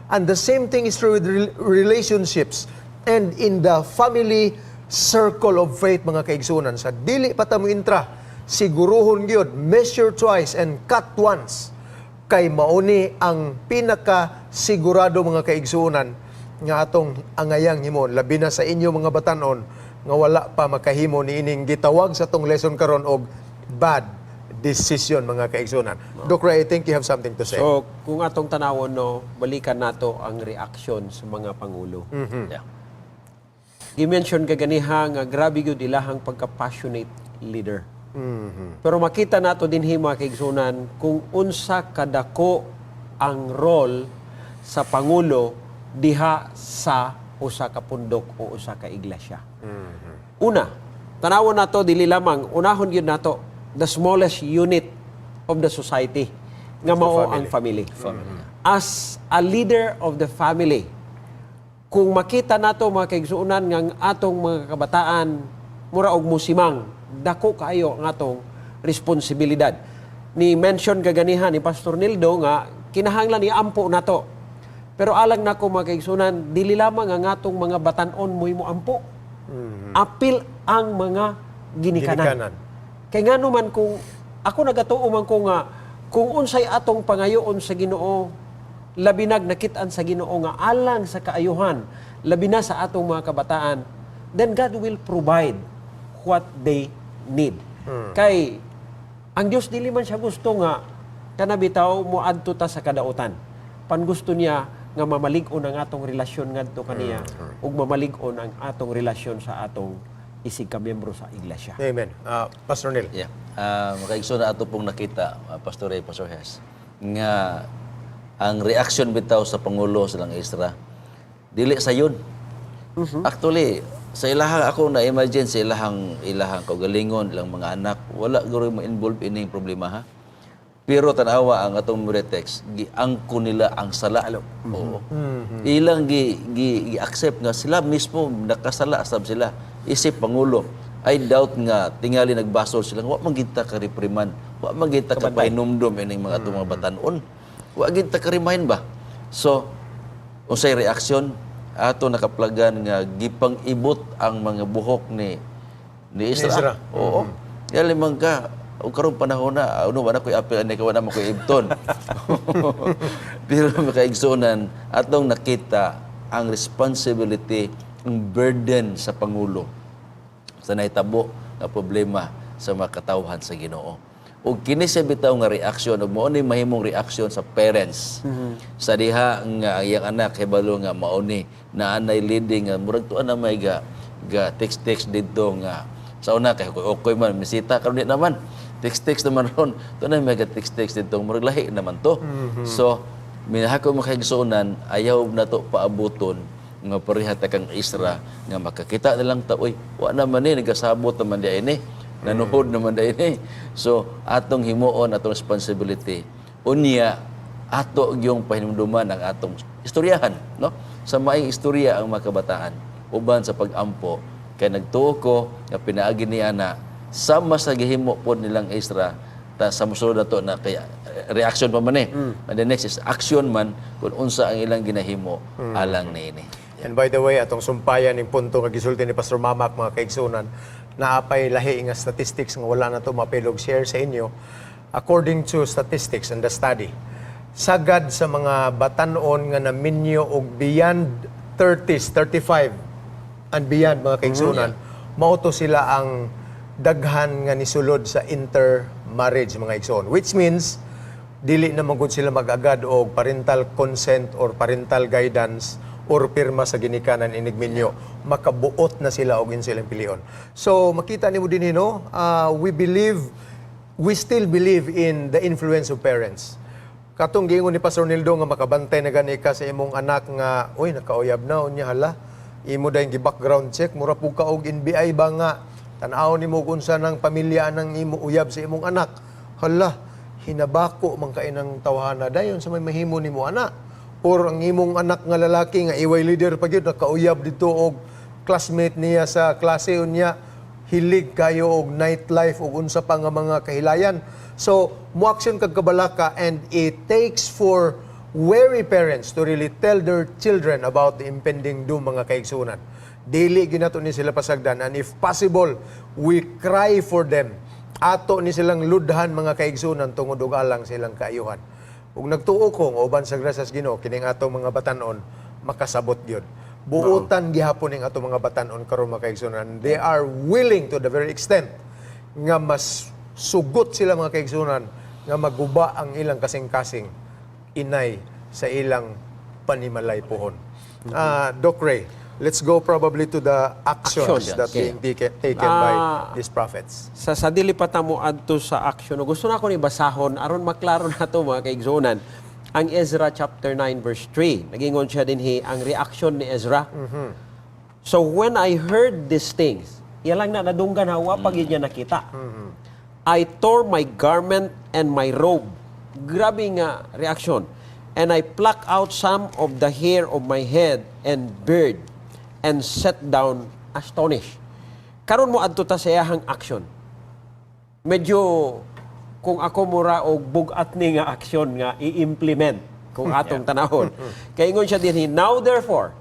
And the same thing is true with relationships and in the family circle of faith, mga kaigsuonan. Sa dili pa ta mo intra, siguruhon gyud, measure twice and cut once, kay mauni ang pinaka sigurado, mga kaigsuonan, nga atong angayang himon, labi na sa inyo mga batanon nga wala pa makahimo niining gitawag sa atong lesson karon og bad decision, mga kaigsuonan. Doc Ray, I think you have something to say. So, kung atong tanawon, no, balikan nato ang reaction sa mga pangulo. Gi-mention kaganiha nga grabe gyud ilahang pagka-passionate leader. Pero makita nato dinhi, mga kaigsunan, kung unsa kadako ang role sa pangulo diha sa usa ka pundok o usa ka iglesia. Una, tanawon nato, dili lamang unahon gyud nato the smallest unit of the society nga mao ang family. As a leader of the family, kung makita nato, mga kaigsuonan, nga ang atong mga kabataan mura og musimang, dako kaayo ang atong responsibilidad. Ni mention kaganiha ni Pastor Nildo nga kinahanglan iampo nato. Pero alang nako, mga kaigsuonan, dili lamang ang atong mga batan-on mo'y mo ampo. Apil ang mga ginikanan. Ginikanan. Kay ngano man kung ako nagatuo man ko nga kung unsay atong pangayoon sa Ginoo, labi nag nakit-an sa Ginoo nga alang sa kaayuhan, labi na sa atong mga kabataan, then God will provide what they need. Kay ang Dios, dili man siya gusto nga kana bitaw moadto ta sa kadautan. Pan gusto niya nga mamalig-on ang atong relasyon ngadto kaniya ug mamalig-on ang atong relasyon sa atong isig ka miyembro sa iglesia. Amen. Pastor Neil. Yeah. Mga kaigsoon, ato pong nakita, Pastor Ray, Pastor Hess, nga ang reaction bitaw sa Pangulo silang Isra, dili sayon. Actually, sa ilahang ako na imagine sa ilahang kaugalingon, ilang mga anak, wala guro mo involved ining problema ha. Pero tanawa ang atong text, giangko nila ang sala. Oo. Ilang gi accept nga sila mismo nakasala sab sila. Isip pangulo, I doubt nga tingali nagbasol sila. Wa man gid ta ka reprimand, wa man gid ta ka pahinumdom ining mga atong mga batan-on. Wa gid ta ka remind ba? So, unsay reaksyon ato nakaplagan nga gipang-ibot ang mga buhok ni Isra. Isra. Oo. Mm. Limang ka ug karong panahon na ano wala ko'y apil ani ka, wala man ko'y ibton. Pero makaigsuonan, atong nakita ang responsibility, ang burden sa pangulo sa nahitabo nga problema sa mga katawhan sa Ginoo. Ug kini siya bitaw nga reaksyon ug mao ni mahimong reaksyon sa parents. Sa diha nga ang iyang anak hibalo nga mao ni naa nay leading nga murag tuan na may ga text text didto nga sa una kay okay man misita karon di naman text text naman ron tuan na may ga text text didto, murag lahi naman to. So minahako, mga kaigsuonan, ayaw na to paabuton nga pareha ta kang Isra nga makakita na lang ta, "Uy, wa naman ni nagasabot naman di ini, nanuhod naman di ini." So atong himuon atong responsibility, unya ato yung pahinumduman ang atong istoryahan, no, sa maayong istorya ang mga kabataan uban sa pag-ampo, kay nagtuo ko nga pinaagi niya na sama sa gihimo pod nilang Isra ta sa musulod na to na kay reaction pa man eh. And the next is action man kung unsa ang ilang ginahimo alang niini. And by the way, atong sumpayan ning punto nga gisulti ni Pastor Mamak, mga kaigsunan, naapay lahi nga statistics nga wala na to mapilog share sa inyo. According to statistics and the study, sagad sa mga batanon nga naminyo og beyond 30s, 35 and beyond, mga kaigsunan, Mao to sila ang daghan nga nisulod sa intermarriage, mga igsoon. Which means dili na man gud sila mag-agad og parental consent or parental guidance or pirma sa ginikanan inigminyo. Makabuot na sila og silang pilion. So makita nimo din, no, we still believe in the influence of parents. Katong giingon ni Pastor Nildo nga makabantay na gani ka sa imong anak nga, "Uy, nakauyab na." Unya, hala, imo dayong gi-background check, mura pug ka og NBI ba nga tan-aw nimo kung unsa ng pamilya ng imo uyab sa imong anak. Hala, hinabako man kay ng tawhana dayon sa may mahimo nimo ana. Or ang imong anak nga lalaki nga iway leader pa gyud, nakauyab dito og classmate niya sa klase, unya hilig kayo og nightlife ug unsa pa nga mga kahilayan. So, mo-action kag kabalaka and it takes for wary parents to really tell their children about the impending doom, mga kaigsunan. Dili ginato ni sila pasagdan and if possible, we cry for them. Ato ni silang ludhan, mga kaigsunan, tungod og alang silang kaayuhan. Ug nagtuo ko nga uban sa grasya sa Ginoo, kining atong mga batanon makasabot gyud. Buotan gihapon ning atong mga batanon karon, mga kaigsunan. They are willing to the very extent nga mas sugot sila, mga kaigsunan, nga maguba ang ilang kasing-kasing inay sa ilang panimalay pohon. Doc Ray, let's go probably to the actions Actions. that being taken by these prophets. Sa dili pa ta mo adto sa action, no, gusto na ako ni basahon aron maklaro nato, mga kaigsunan, ang Ezra chapter 9 verse 3. Nagingon siya dinhi ang reaction ni Ezra. "So when I heard these things," iya lang na nadunggan ha, wa pa gyud niya nakita. "I tore my garment and my robe." Grabe nga reaction. "And I plucked out some of the hair of my head and beard and sat down astonished." Karon mo adto ta sa iyahang action. Medyo kung ako mura og bugat ni nga action nga i-implement kung atong tanahon. Kay ingon siya dinhi, "Now therefore,"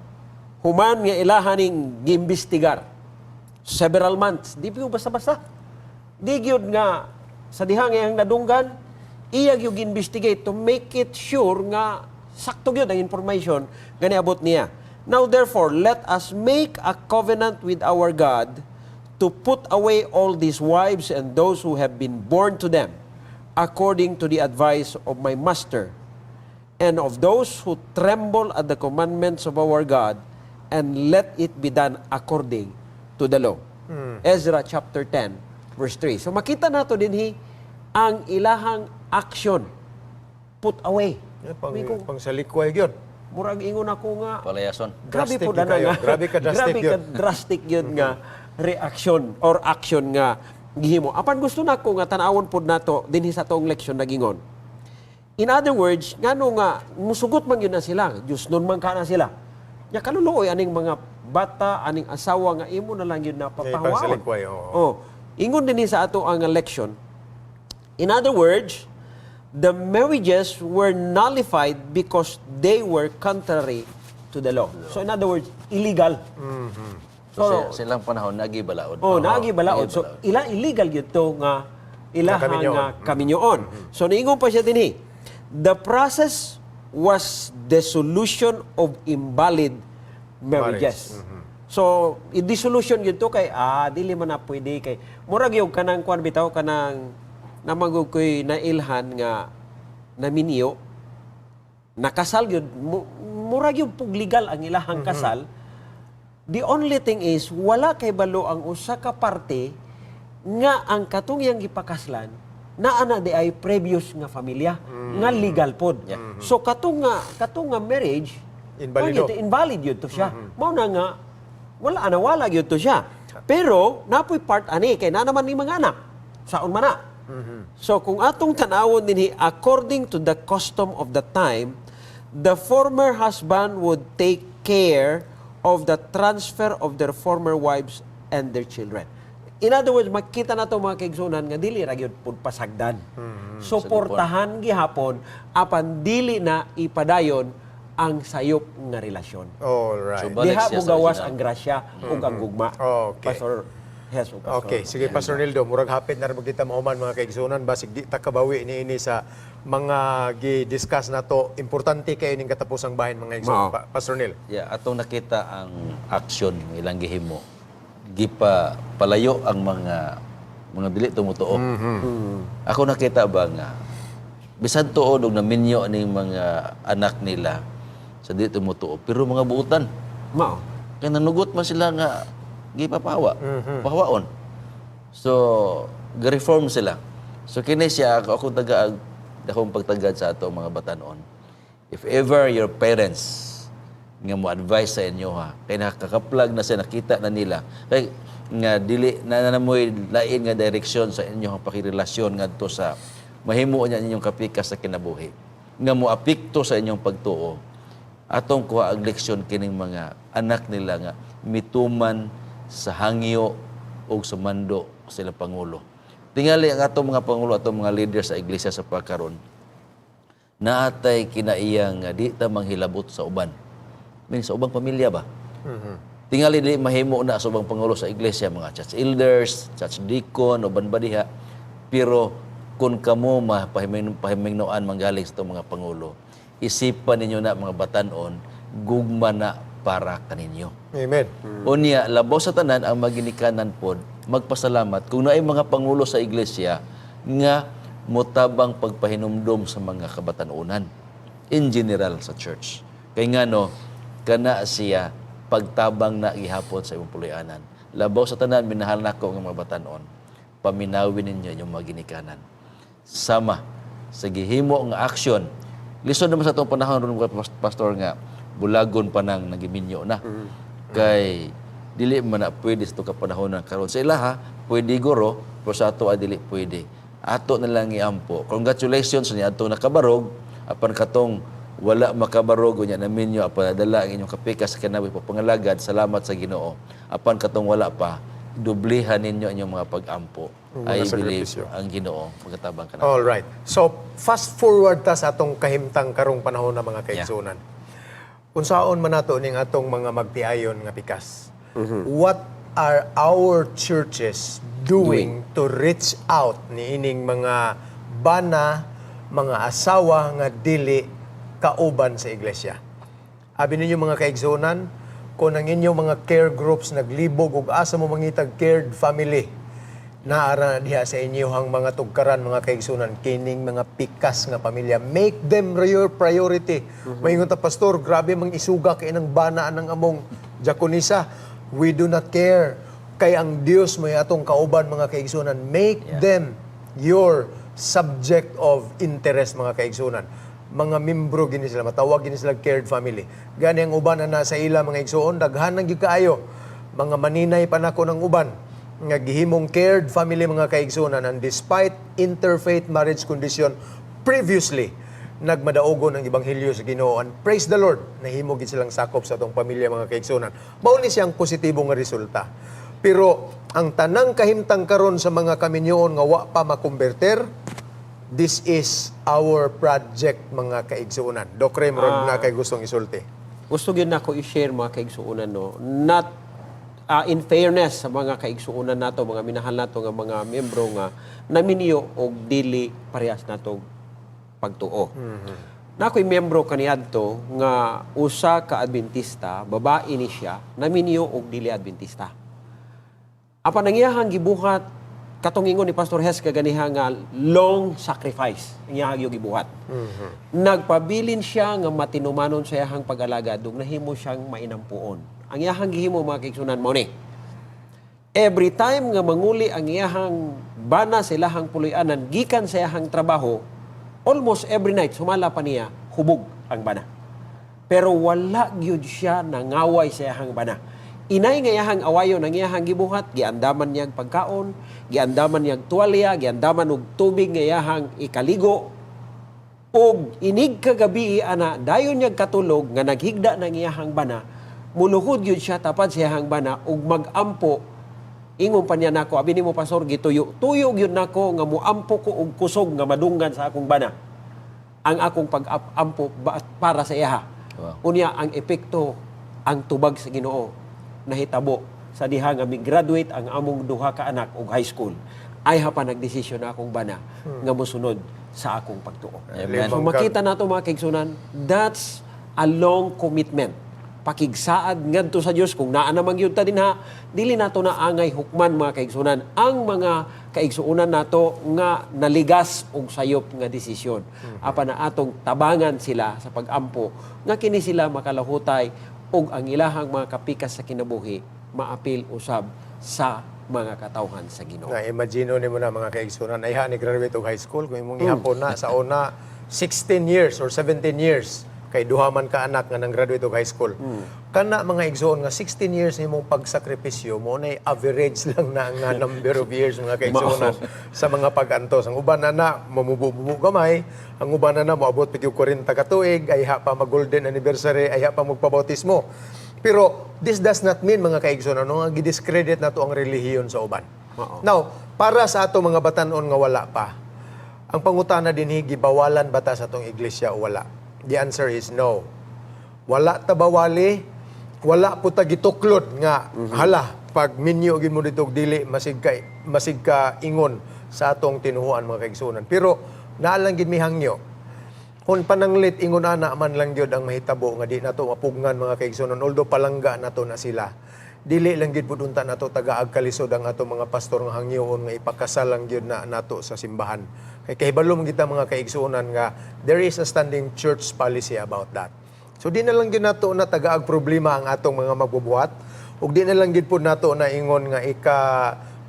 human nga ilahan ning giimbestigar several months, di gyud basta-basta. Di gyud nga sa diha nga iyang nadunggan, iya gyud investigate to make it sure nga sakto gyud ang information nga niabot niya. "Now therefore, let us make a covenant with our God to put away all these wives and those who have been born to them, according to the advice of my master and of those who tremble at the commandments of our God, and let it be done according to the law." Ezra chapter 10, verse 3. So makita nato dinhi ang ilahang action. Put away. Yeah, pang salikway gyud. Murag ingon ako nga Palayason. grabe Drastic po gyud na kayo. nga. Grabe ka drastic Grabe yun. ka drastic yun nga reaction or action nga gihimo. Apan gusto nako nga tan-awon pod nato dinhi sa atong leksyon nagingon. In other words, ngano nga musugot man gyud na sila, Diyos nun man ka na sila. Nya kaluluoy aning mga bata, aning asawa nga imo na lang yun na papahuwaon. Pangsalikway, oo. Oh, ingon din sa ato ang leksyon. In other words, the marriages were nullified because they were contrary to the law. So in other words, illegal. So, sa ilang panahon, nagi balaod. Oh, naagi balaod. So ila illegal gyud to nga ilaha Nga kaminyoon. Nga kaminyoon. So niingon pa siya dinhi. The process was dissolution of invalid marriages. So, i-dissolution gyud to kay dili man na pwede kay murag yung kanang kuan bitaw, kanang namagug ko'y nailhan nga naminyo, nakasal gyud, murag yung pug legal ang ilahang kasal. The only thing is wala kay balo ang usa ka parte nga ang katong iyang gipakaslan naa na di ay previous nga pamilya nga legal pod. So katong nga marriage Invalido. mao gyud, invalid yun to siya. Mao na nga wala na, wala gyud to siya. Pero napoy part ani kay na naman ni mga anak. Saon man na. So kung atong tan-awon dinhi, according to the custom of the time, the former husband would take care of the transfer of their former wives and their children. In other words, makita na to, mga kaigsunan, nga dili ra gyud pud pasagdan. Suportahan gihapon apan dili na ipadayon ang sayop nga relasyon. All right. So, balik Diha siya sa mugawas original. ang grasya ug ang gugma. Pastor Hes o Pastor. Okay, sige, Pastor Nildo, murag hapit na rin kita mahuman, mga kaigsunan, basig di ta kabawi ni ini sa mga gi-discuss nato. Importante kayo ning katapusang bahin, mga igsoon. Mao. Pastor Nil. Yeah, atong nakita ang action nga ilang gihimo. Gipa palayo ang mga dili tumutuo. Ako nakita ba nga bisan tuod og naminyo ning mga anak nila sa dili tumutuo, pero mga buutan. Mao. Kay nanugot man sila nga gipapawa, pahawaon. So, ga-reform sila. So kini siya ako akong tagaag akong pagtagad sa ato mga batanon. If ever your parents nga mo advise sa inyo ha, kay nakakaplag na siya, nakita na nila kay nga dili na namoy lain nga direksyon sa inyong pakirelasyon ngadto sa mahimo niya inyong kapikas sa kinabuhi nga mo apekto sa inyong pagtuo, atong kuha ang leksyon kining mga anak nila nga mituman sa hangyo o sa mando sila pangulo. Tingali ang atong mga pangulo, atong mga leader sa iglesia sa pagkaron, naatay kinaiya nga di ta manghilabot sa uban. Mean, sa ubang pamilya ba? Tingali di mahimo na sa ubang pangulo sa iglesia, mga church elders, church deacon, uban ba diha. Pero kung kamo mapahimingnoan manggaling sa itong mga pangulo, isipan ninyo na, mga batanon, gugma na para kaninyo. Amen. Unya, labaw sa tanan ang maginikanan pod, magpasalamat kung naay mga pangulo sa iglesia nga motabang pagpahinumdom sa mga kabatanunan in general sa church. Kay ngano, kana siya pagtabang na gihapon sa imong puloy-anan. Labaw sa tanan, minahal nako nga mga batanon, paminawin ninyo inyong mga ginikanan. Sama sa gihimo nga aksyon. Lisod naman sa atong panahon ron, mga pastor, nga bulagon pa nang nagiminyo na. Kay dili man na pwede sa ka panahon ng karon. Sa ilaha pwede guro, pero sa ato ay dili pwede. Ato na lang iampo. Congratulations ni ato nakabarog, apan katong wala makabarog unya naminyo apan nadala ang inyong kapikas sa kinabuhi papangalagad, salamat sa Ginoo. Apan katong wala pa, dublihan ninyo ang inyong mga pag-ampo. Mga I believe sakripisyo. ang Ginoo magatabang kana. All right. So, fast forward ta sa atong kahimtang karong panahon na, mga kaigsunan. Unsaon man nato ning atong mga magtiayon nga pikas? What are our churches doing to reach out niining mga bana, mga asawa nga dili kauban sa iglesia? Abi ninyo, mga kaigsunan, kung ang inyong mga care groups naglibog og asa mo mangitag cared family, naara diha sa inyong mga tugkaran, mga kaigsunan, kining mga pikas nga pamilya. Make them your priority. Maingon ta, "Pastor, grabe mang isuga kay nang bana ng among diakonisa." We do not care. Kay ang Dios may atong kauban, mga kaigsunan. Make them your subject of interest, mga kaigsunan. Mga membro gini sila, matawag gini sila cared family. Gani ang uban na nasa ila, mga igsuon, daghan nang gyud kaayo. Mga maninay pa nako ng uban nga gihimong cared family, mga kaigsuonan, and despite interfaith marriage condition previously, nagmadaogon ang ebanghelyo sa Ginoo, and praise the Lord, nahimo gid silang sakop sa atong pamilya, mga kaigsuonan. Mao ni siyang positibo nga resulta. Pero ang tanang kahimtang karon sa mga kaminyoon nga wa pa makonverter, this is our project, mga kaigsuonan. Doc Rem, murag na kay gustong isulti. Gusto gyud nako i-share, mga kaigsuonan, no. Not in fairness sa mga kaigsuonan nato, mga minahal nato nga mga miyembro nga naminyo og dili parehas nato pagtuo. Nakoy miyembro kaniadto nga usa ka Adventista, babae ni siya, naminyo og dili Adventista. Apan ang iyahang gibuhat, katong ingon ni Pastor Hes kaganiha nga long sacrifice ang iyahang yung gibuhat. Nagpabilin siya nga matinumanon sa iyahang pag-alagad ug nahimo siyang mainampuon. Ang iyahang gihimo, mga kaigsunan, mao ni. Every time nga manguli ang iyahang bana sa ilahang puloy-anan gikan sa iyahang trabaho, almost every night sumala pa niya, hubog ang bana. Pero wala gyud siya nangaway sa iyahang bana. Inay nga iyahang awayon ang iyahang gibuhat, giandaman niyang pagkaon, giandaman niyang tuwalya, giandaman og tubig nga iyahang ikaligo. Og inig kagabi ana, dayon niya katulog nga naghigda ng iyahang bana, muluhod gyud siya tapad sa iyahang bana ug magampo. Ingon pa niya nako, "Abi nimo, Pastor, gituyo. Tuyo gyud nako nga muampo ko og kusog nga madunggan sa akong bana. Ang akong pag-ampo para sa iyaha." Unya ang epekto, ang tubag sa Ginoo nahitabo sa diha nga mi-graduate ang among duha ka anak og high school. Ay pa nagdesisyon na akong bana nga mosunod sa akong pagtuo. Amen. So makita nato, mga kaigsunan, that's a long commitment. Pakigsaad ngadto sa Dios kung naa naman gyud ta dinha, dili nato na angay hukman, mga kaigsunan, ang mga kaigsuonan nato nga naligas og sayop nga desisyon. Apan na atong tabangan sila sa pagampo nga kini sila makalahutay ug ang ilahang mga kapikas sa kinabuhi maapil usab sa mga katawhan sa Ginoo. Na imagine nimo na, mga kaigsunan, ay ni graduate og high school kung imong ihapon na sa una 16 years or 17 years kay duha man ka anak nga nang graduate og high school. Kana, mga igsoon, nga 16 years nimong pagsakripisyo mo na, average lang na nga number of years, mga kaigsuonan, sa mga pag-antos. Ang uban na na mamubo-mubo gamay, ang uban na na moabot pa gyud 40 ka tuig, ayha pa mag golden anniversary, ayha pa magpabautismo. Pero this does not mean, mga kaigsoon, ano, nga gidiscredit nato ang relihiyon sa uban. Now, para sa ato mga batanon nga wala pa, ang pangutana dinhi, gibawalan ba ta sa atong iglesia o wala? The answer is no. Wala ta bawali, wala po ta gituklod nga hala pag minyo gyud mo dito og dili masig ka ingon sa atong tinuhuan, mga kaigsuonan. Pero naa lang gid mi hangyo. Kung pananglit ingon ana man lang gyud ang mahitabo nga di nato mapugngan, mga kaigsuonan, although palangga nato na sila, dili lang gyud pud unta nato tagaag kalisod ang ato mga pastor nga hangyoon nga ipakasal lang gyud na nato sa simbahan, kay kahibalo man kita, mga kaigsuonan, nga there is a standing church policy about that. So di na lang gyud nato na tagaag problema ang atong mga magbubuhat ug di na lang gyud pud nato na ingon nga ika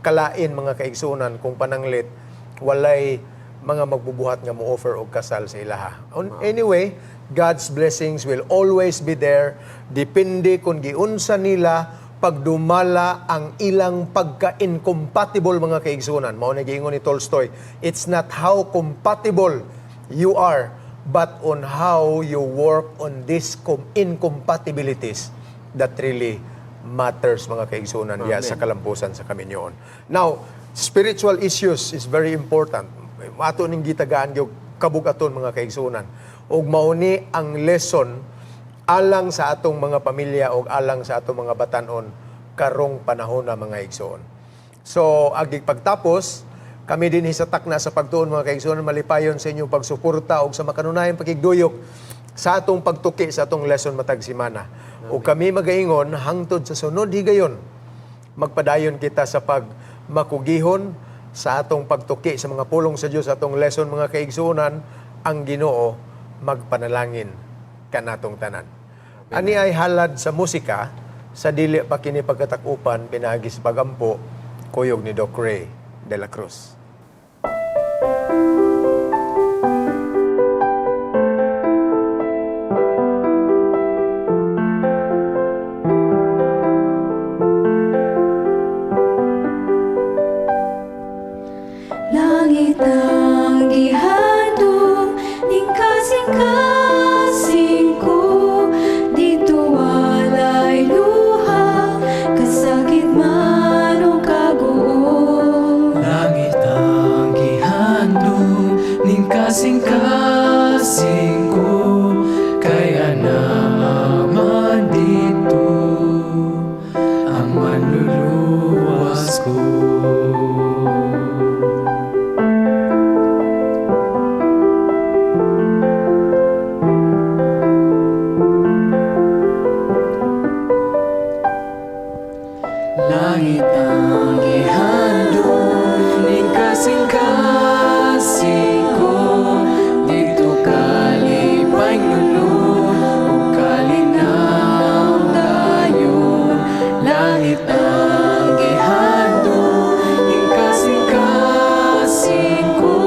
kalain, mga kaigsuonan, kung pananglit walay mga magbubuhat nga mo-offer og kasal sa ilaha. Anyway, God's blessings will always be there. Depende kung giunsa nila pagdumala ang ilang pagka-incompatible, mga kaigsunan. Mao na giingon ni Tolstoy, it's not how compatible you are, but on how you work on these incompatibilities that really matters, mga kaigsunan, diya sa kalampusan sa kaminyoon. Now, spiritual issues is very important. Ato ning gitagaan gyud kabugaton, mga kaigsunan. Ug mao ni ang lesson alang sa atong mga pamilya ug alang sa atong mga batanon karong panahon na, mga igsoon. So, agig pagtapos, kami din sa Takna sa Pagtuon, mga kaigsuonan, malipayon sa inyong pagsuporta ug sa makanunayang pakigduyok sa atong pagtuki sa atong lesson matag simana. Ug kami magaingon hangtod sa sunod higayon, magpadayon kita sa pagmakugihon sa atong pagtuki sa mga pulong sa Dios, atong lesson, mga kaigsuonan. Ang Ginoo magpanalangin kanatong tanan. Ani ay halad sa musika sa dili pa kini pagkatakupan pinaagi sa pagampo kuyog ni Doc Ray de la Cruz. Langit ang gihandom ning kasing-kasing ko. Dito walay luha, kasakit man o kaguom. Langit ang gihandom ning kasing-kasing ko, kay anaa man didto ang manluluwas ko. Langit ang gihandom ning kasing-kasing ko. Didto kalipay lulong ug kalinaw dayon. Langit ang gihandom ning kasing-kasing ko,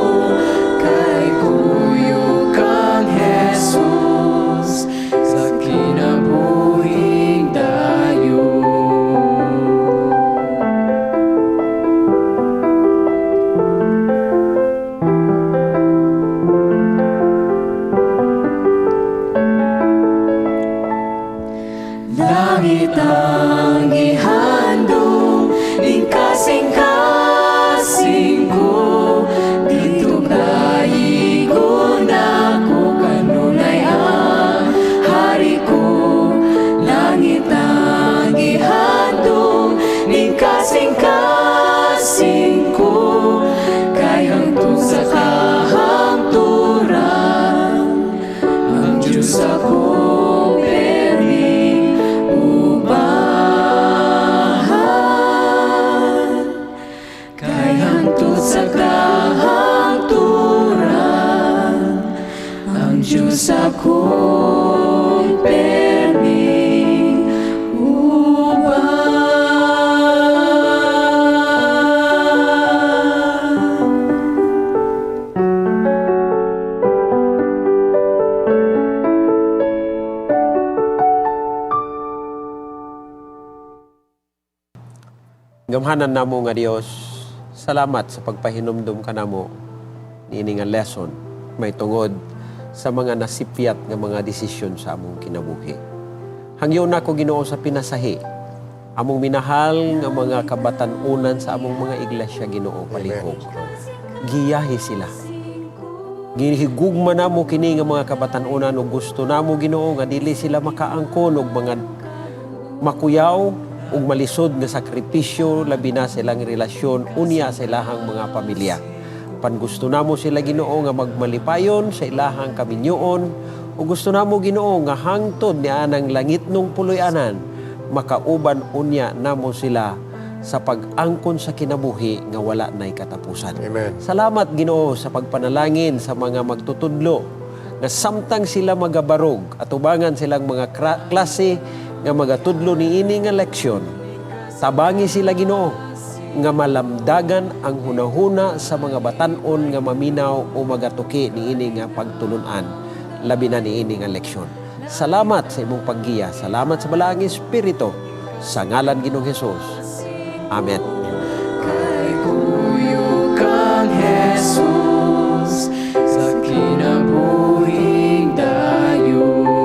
kay kuyog kang Jesus sa kinabuhing dayon. Langit ang gihandom ning kasing-kasing ko. Didto kayigon ako, kanunay ang hari ko. Langit ang gihandom ning kasing-kasing ko, kay hangtod sa kahangturan ang Diyos akong perming Gamhanan namo nga Dios, salamat sa pagpahinumdum kanamo niini nga lesson may tungod sa mga nasipyat nga mga desisyon sa among kinabuhi. Hangyo nako, Ginoo, sa pinasahi among minahal nga mga kabatan-unan sa among mga iglesia, Ginoo, palihog. Giyahi sila. Gihigugma namo kini nga mga kabatan-unan ug gusto namo, Ginoo, nga dili sila makaangkon og mga makuyaw ug malisod nga sakripisyo, labi na sa ilang relasyon unya sa ilahang mga pamilya. Pan gusto namo sila, Ginoo, nga magmalipayon sa ilahang kaminyoon ug gusto namo, Ginoo, nga hangtod ni anang langitnong puloy-anan makauban unya namo sila sa pag-angkon sa kinabuhi nga wala na'y katapusan. Amen. Salamat, Ginoo, sa pagpanalangin sa mga magtutudlo nga samtang sila magabarog atubangan silang mga klase nga magatudlo niini nga leksyon. Tabangi sila, Ginoo, nga malamdagan ang hunahuna sa mga batan-on nga maminaw o magatuki niini nga pagtulunan, labi na niini nga leksyon. Salamat sa imong paggiya. Salamat sa Balaang Espiritu. Sa ngalan Ginoong Hesus. Amen. Kay kuyog kang Jesus sa kinabuhing dayon.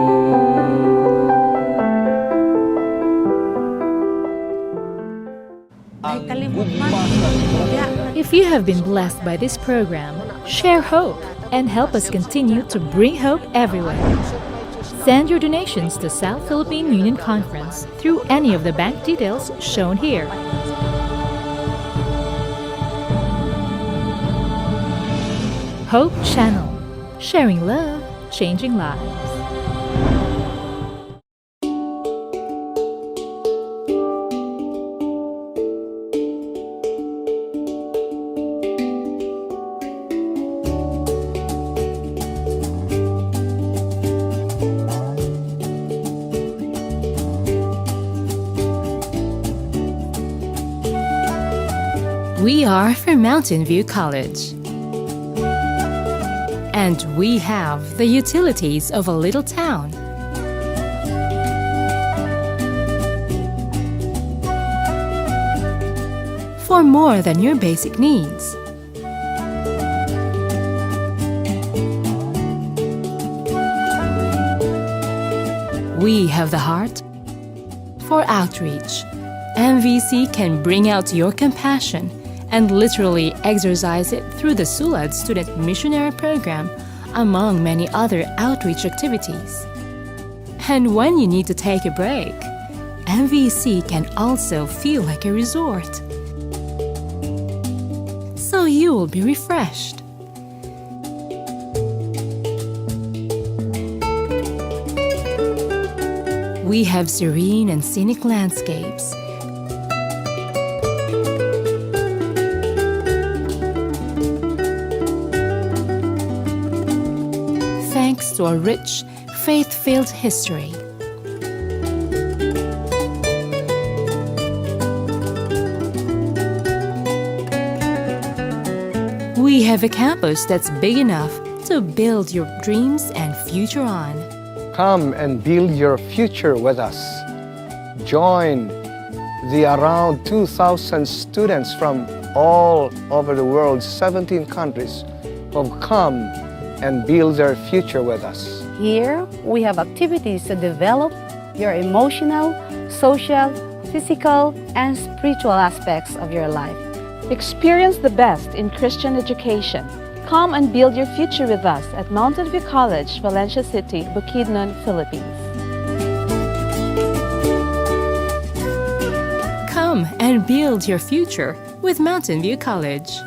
If you have been blessed by this program, share hope and help us continue to bring hope everywhere. Send your donations to South Philippine Union Conference through any of the bank details shown here. Hope Channel, sharing love, changing lives. We are from Mountain View College. And we have the utilities of a little town. For more than your basic needs. We have the heart for outreach. MVC can bring out your compassion and literally exercise it through the Sulad Student Missionary Program, among many other outreach activities. And when you need to take a break, MVC can also feel like a resort. So you will be refreshed. We have serene and scenic landscapes. Thanks to a rich, faith filled history. We have a campus that's big enough to build your dreams and future on. Come and build your future with us. Join the around 2,000 students from all over the world, 17 countries, who have come and build their future with us. Here, we have activities to develop your emotional, social, physical, and spiritual aspects of your life. Experience the best in Christian education. Come and build your future with us at Mountain View College, Valencia City, Bukidnon, Philippines. Come and build your future with Mountain View College.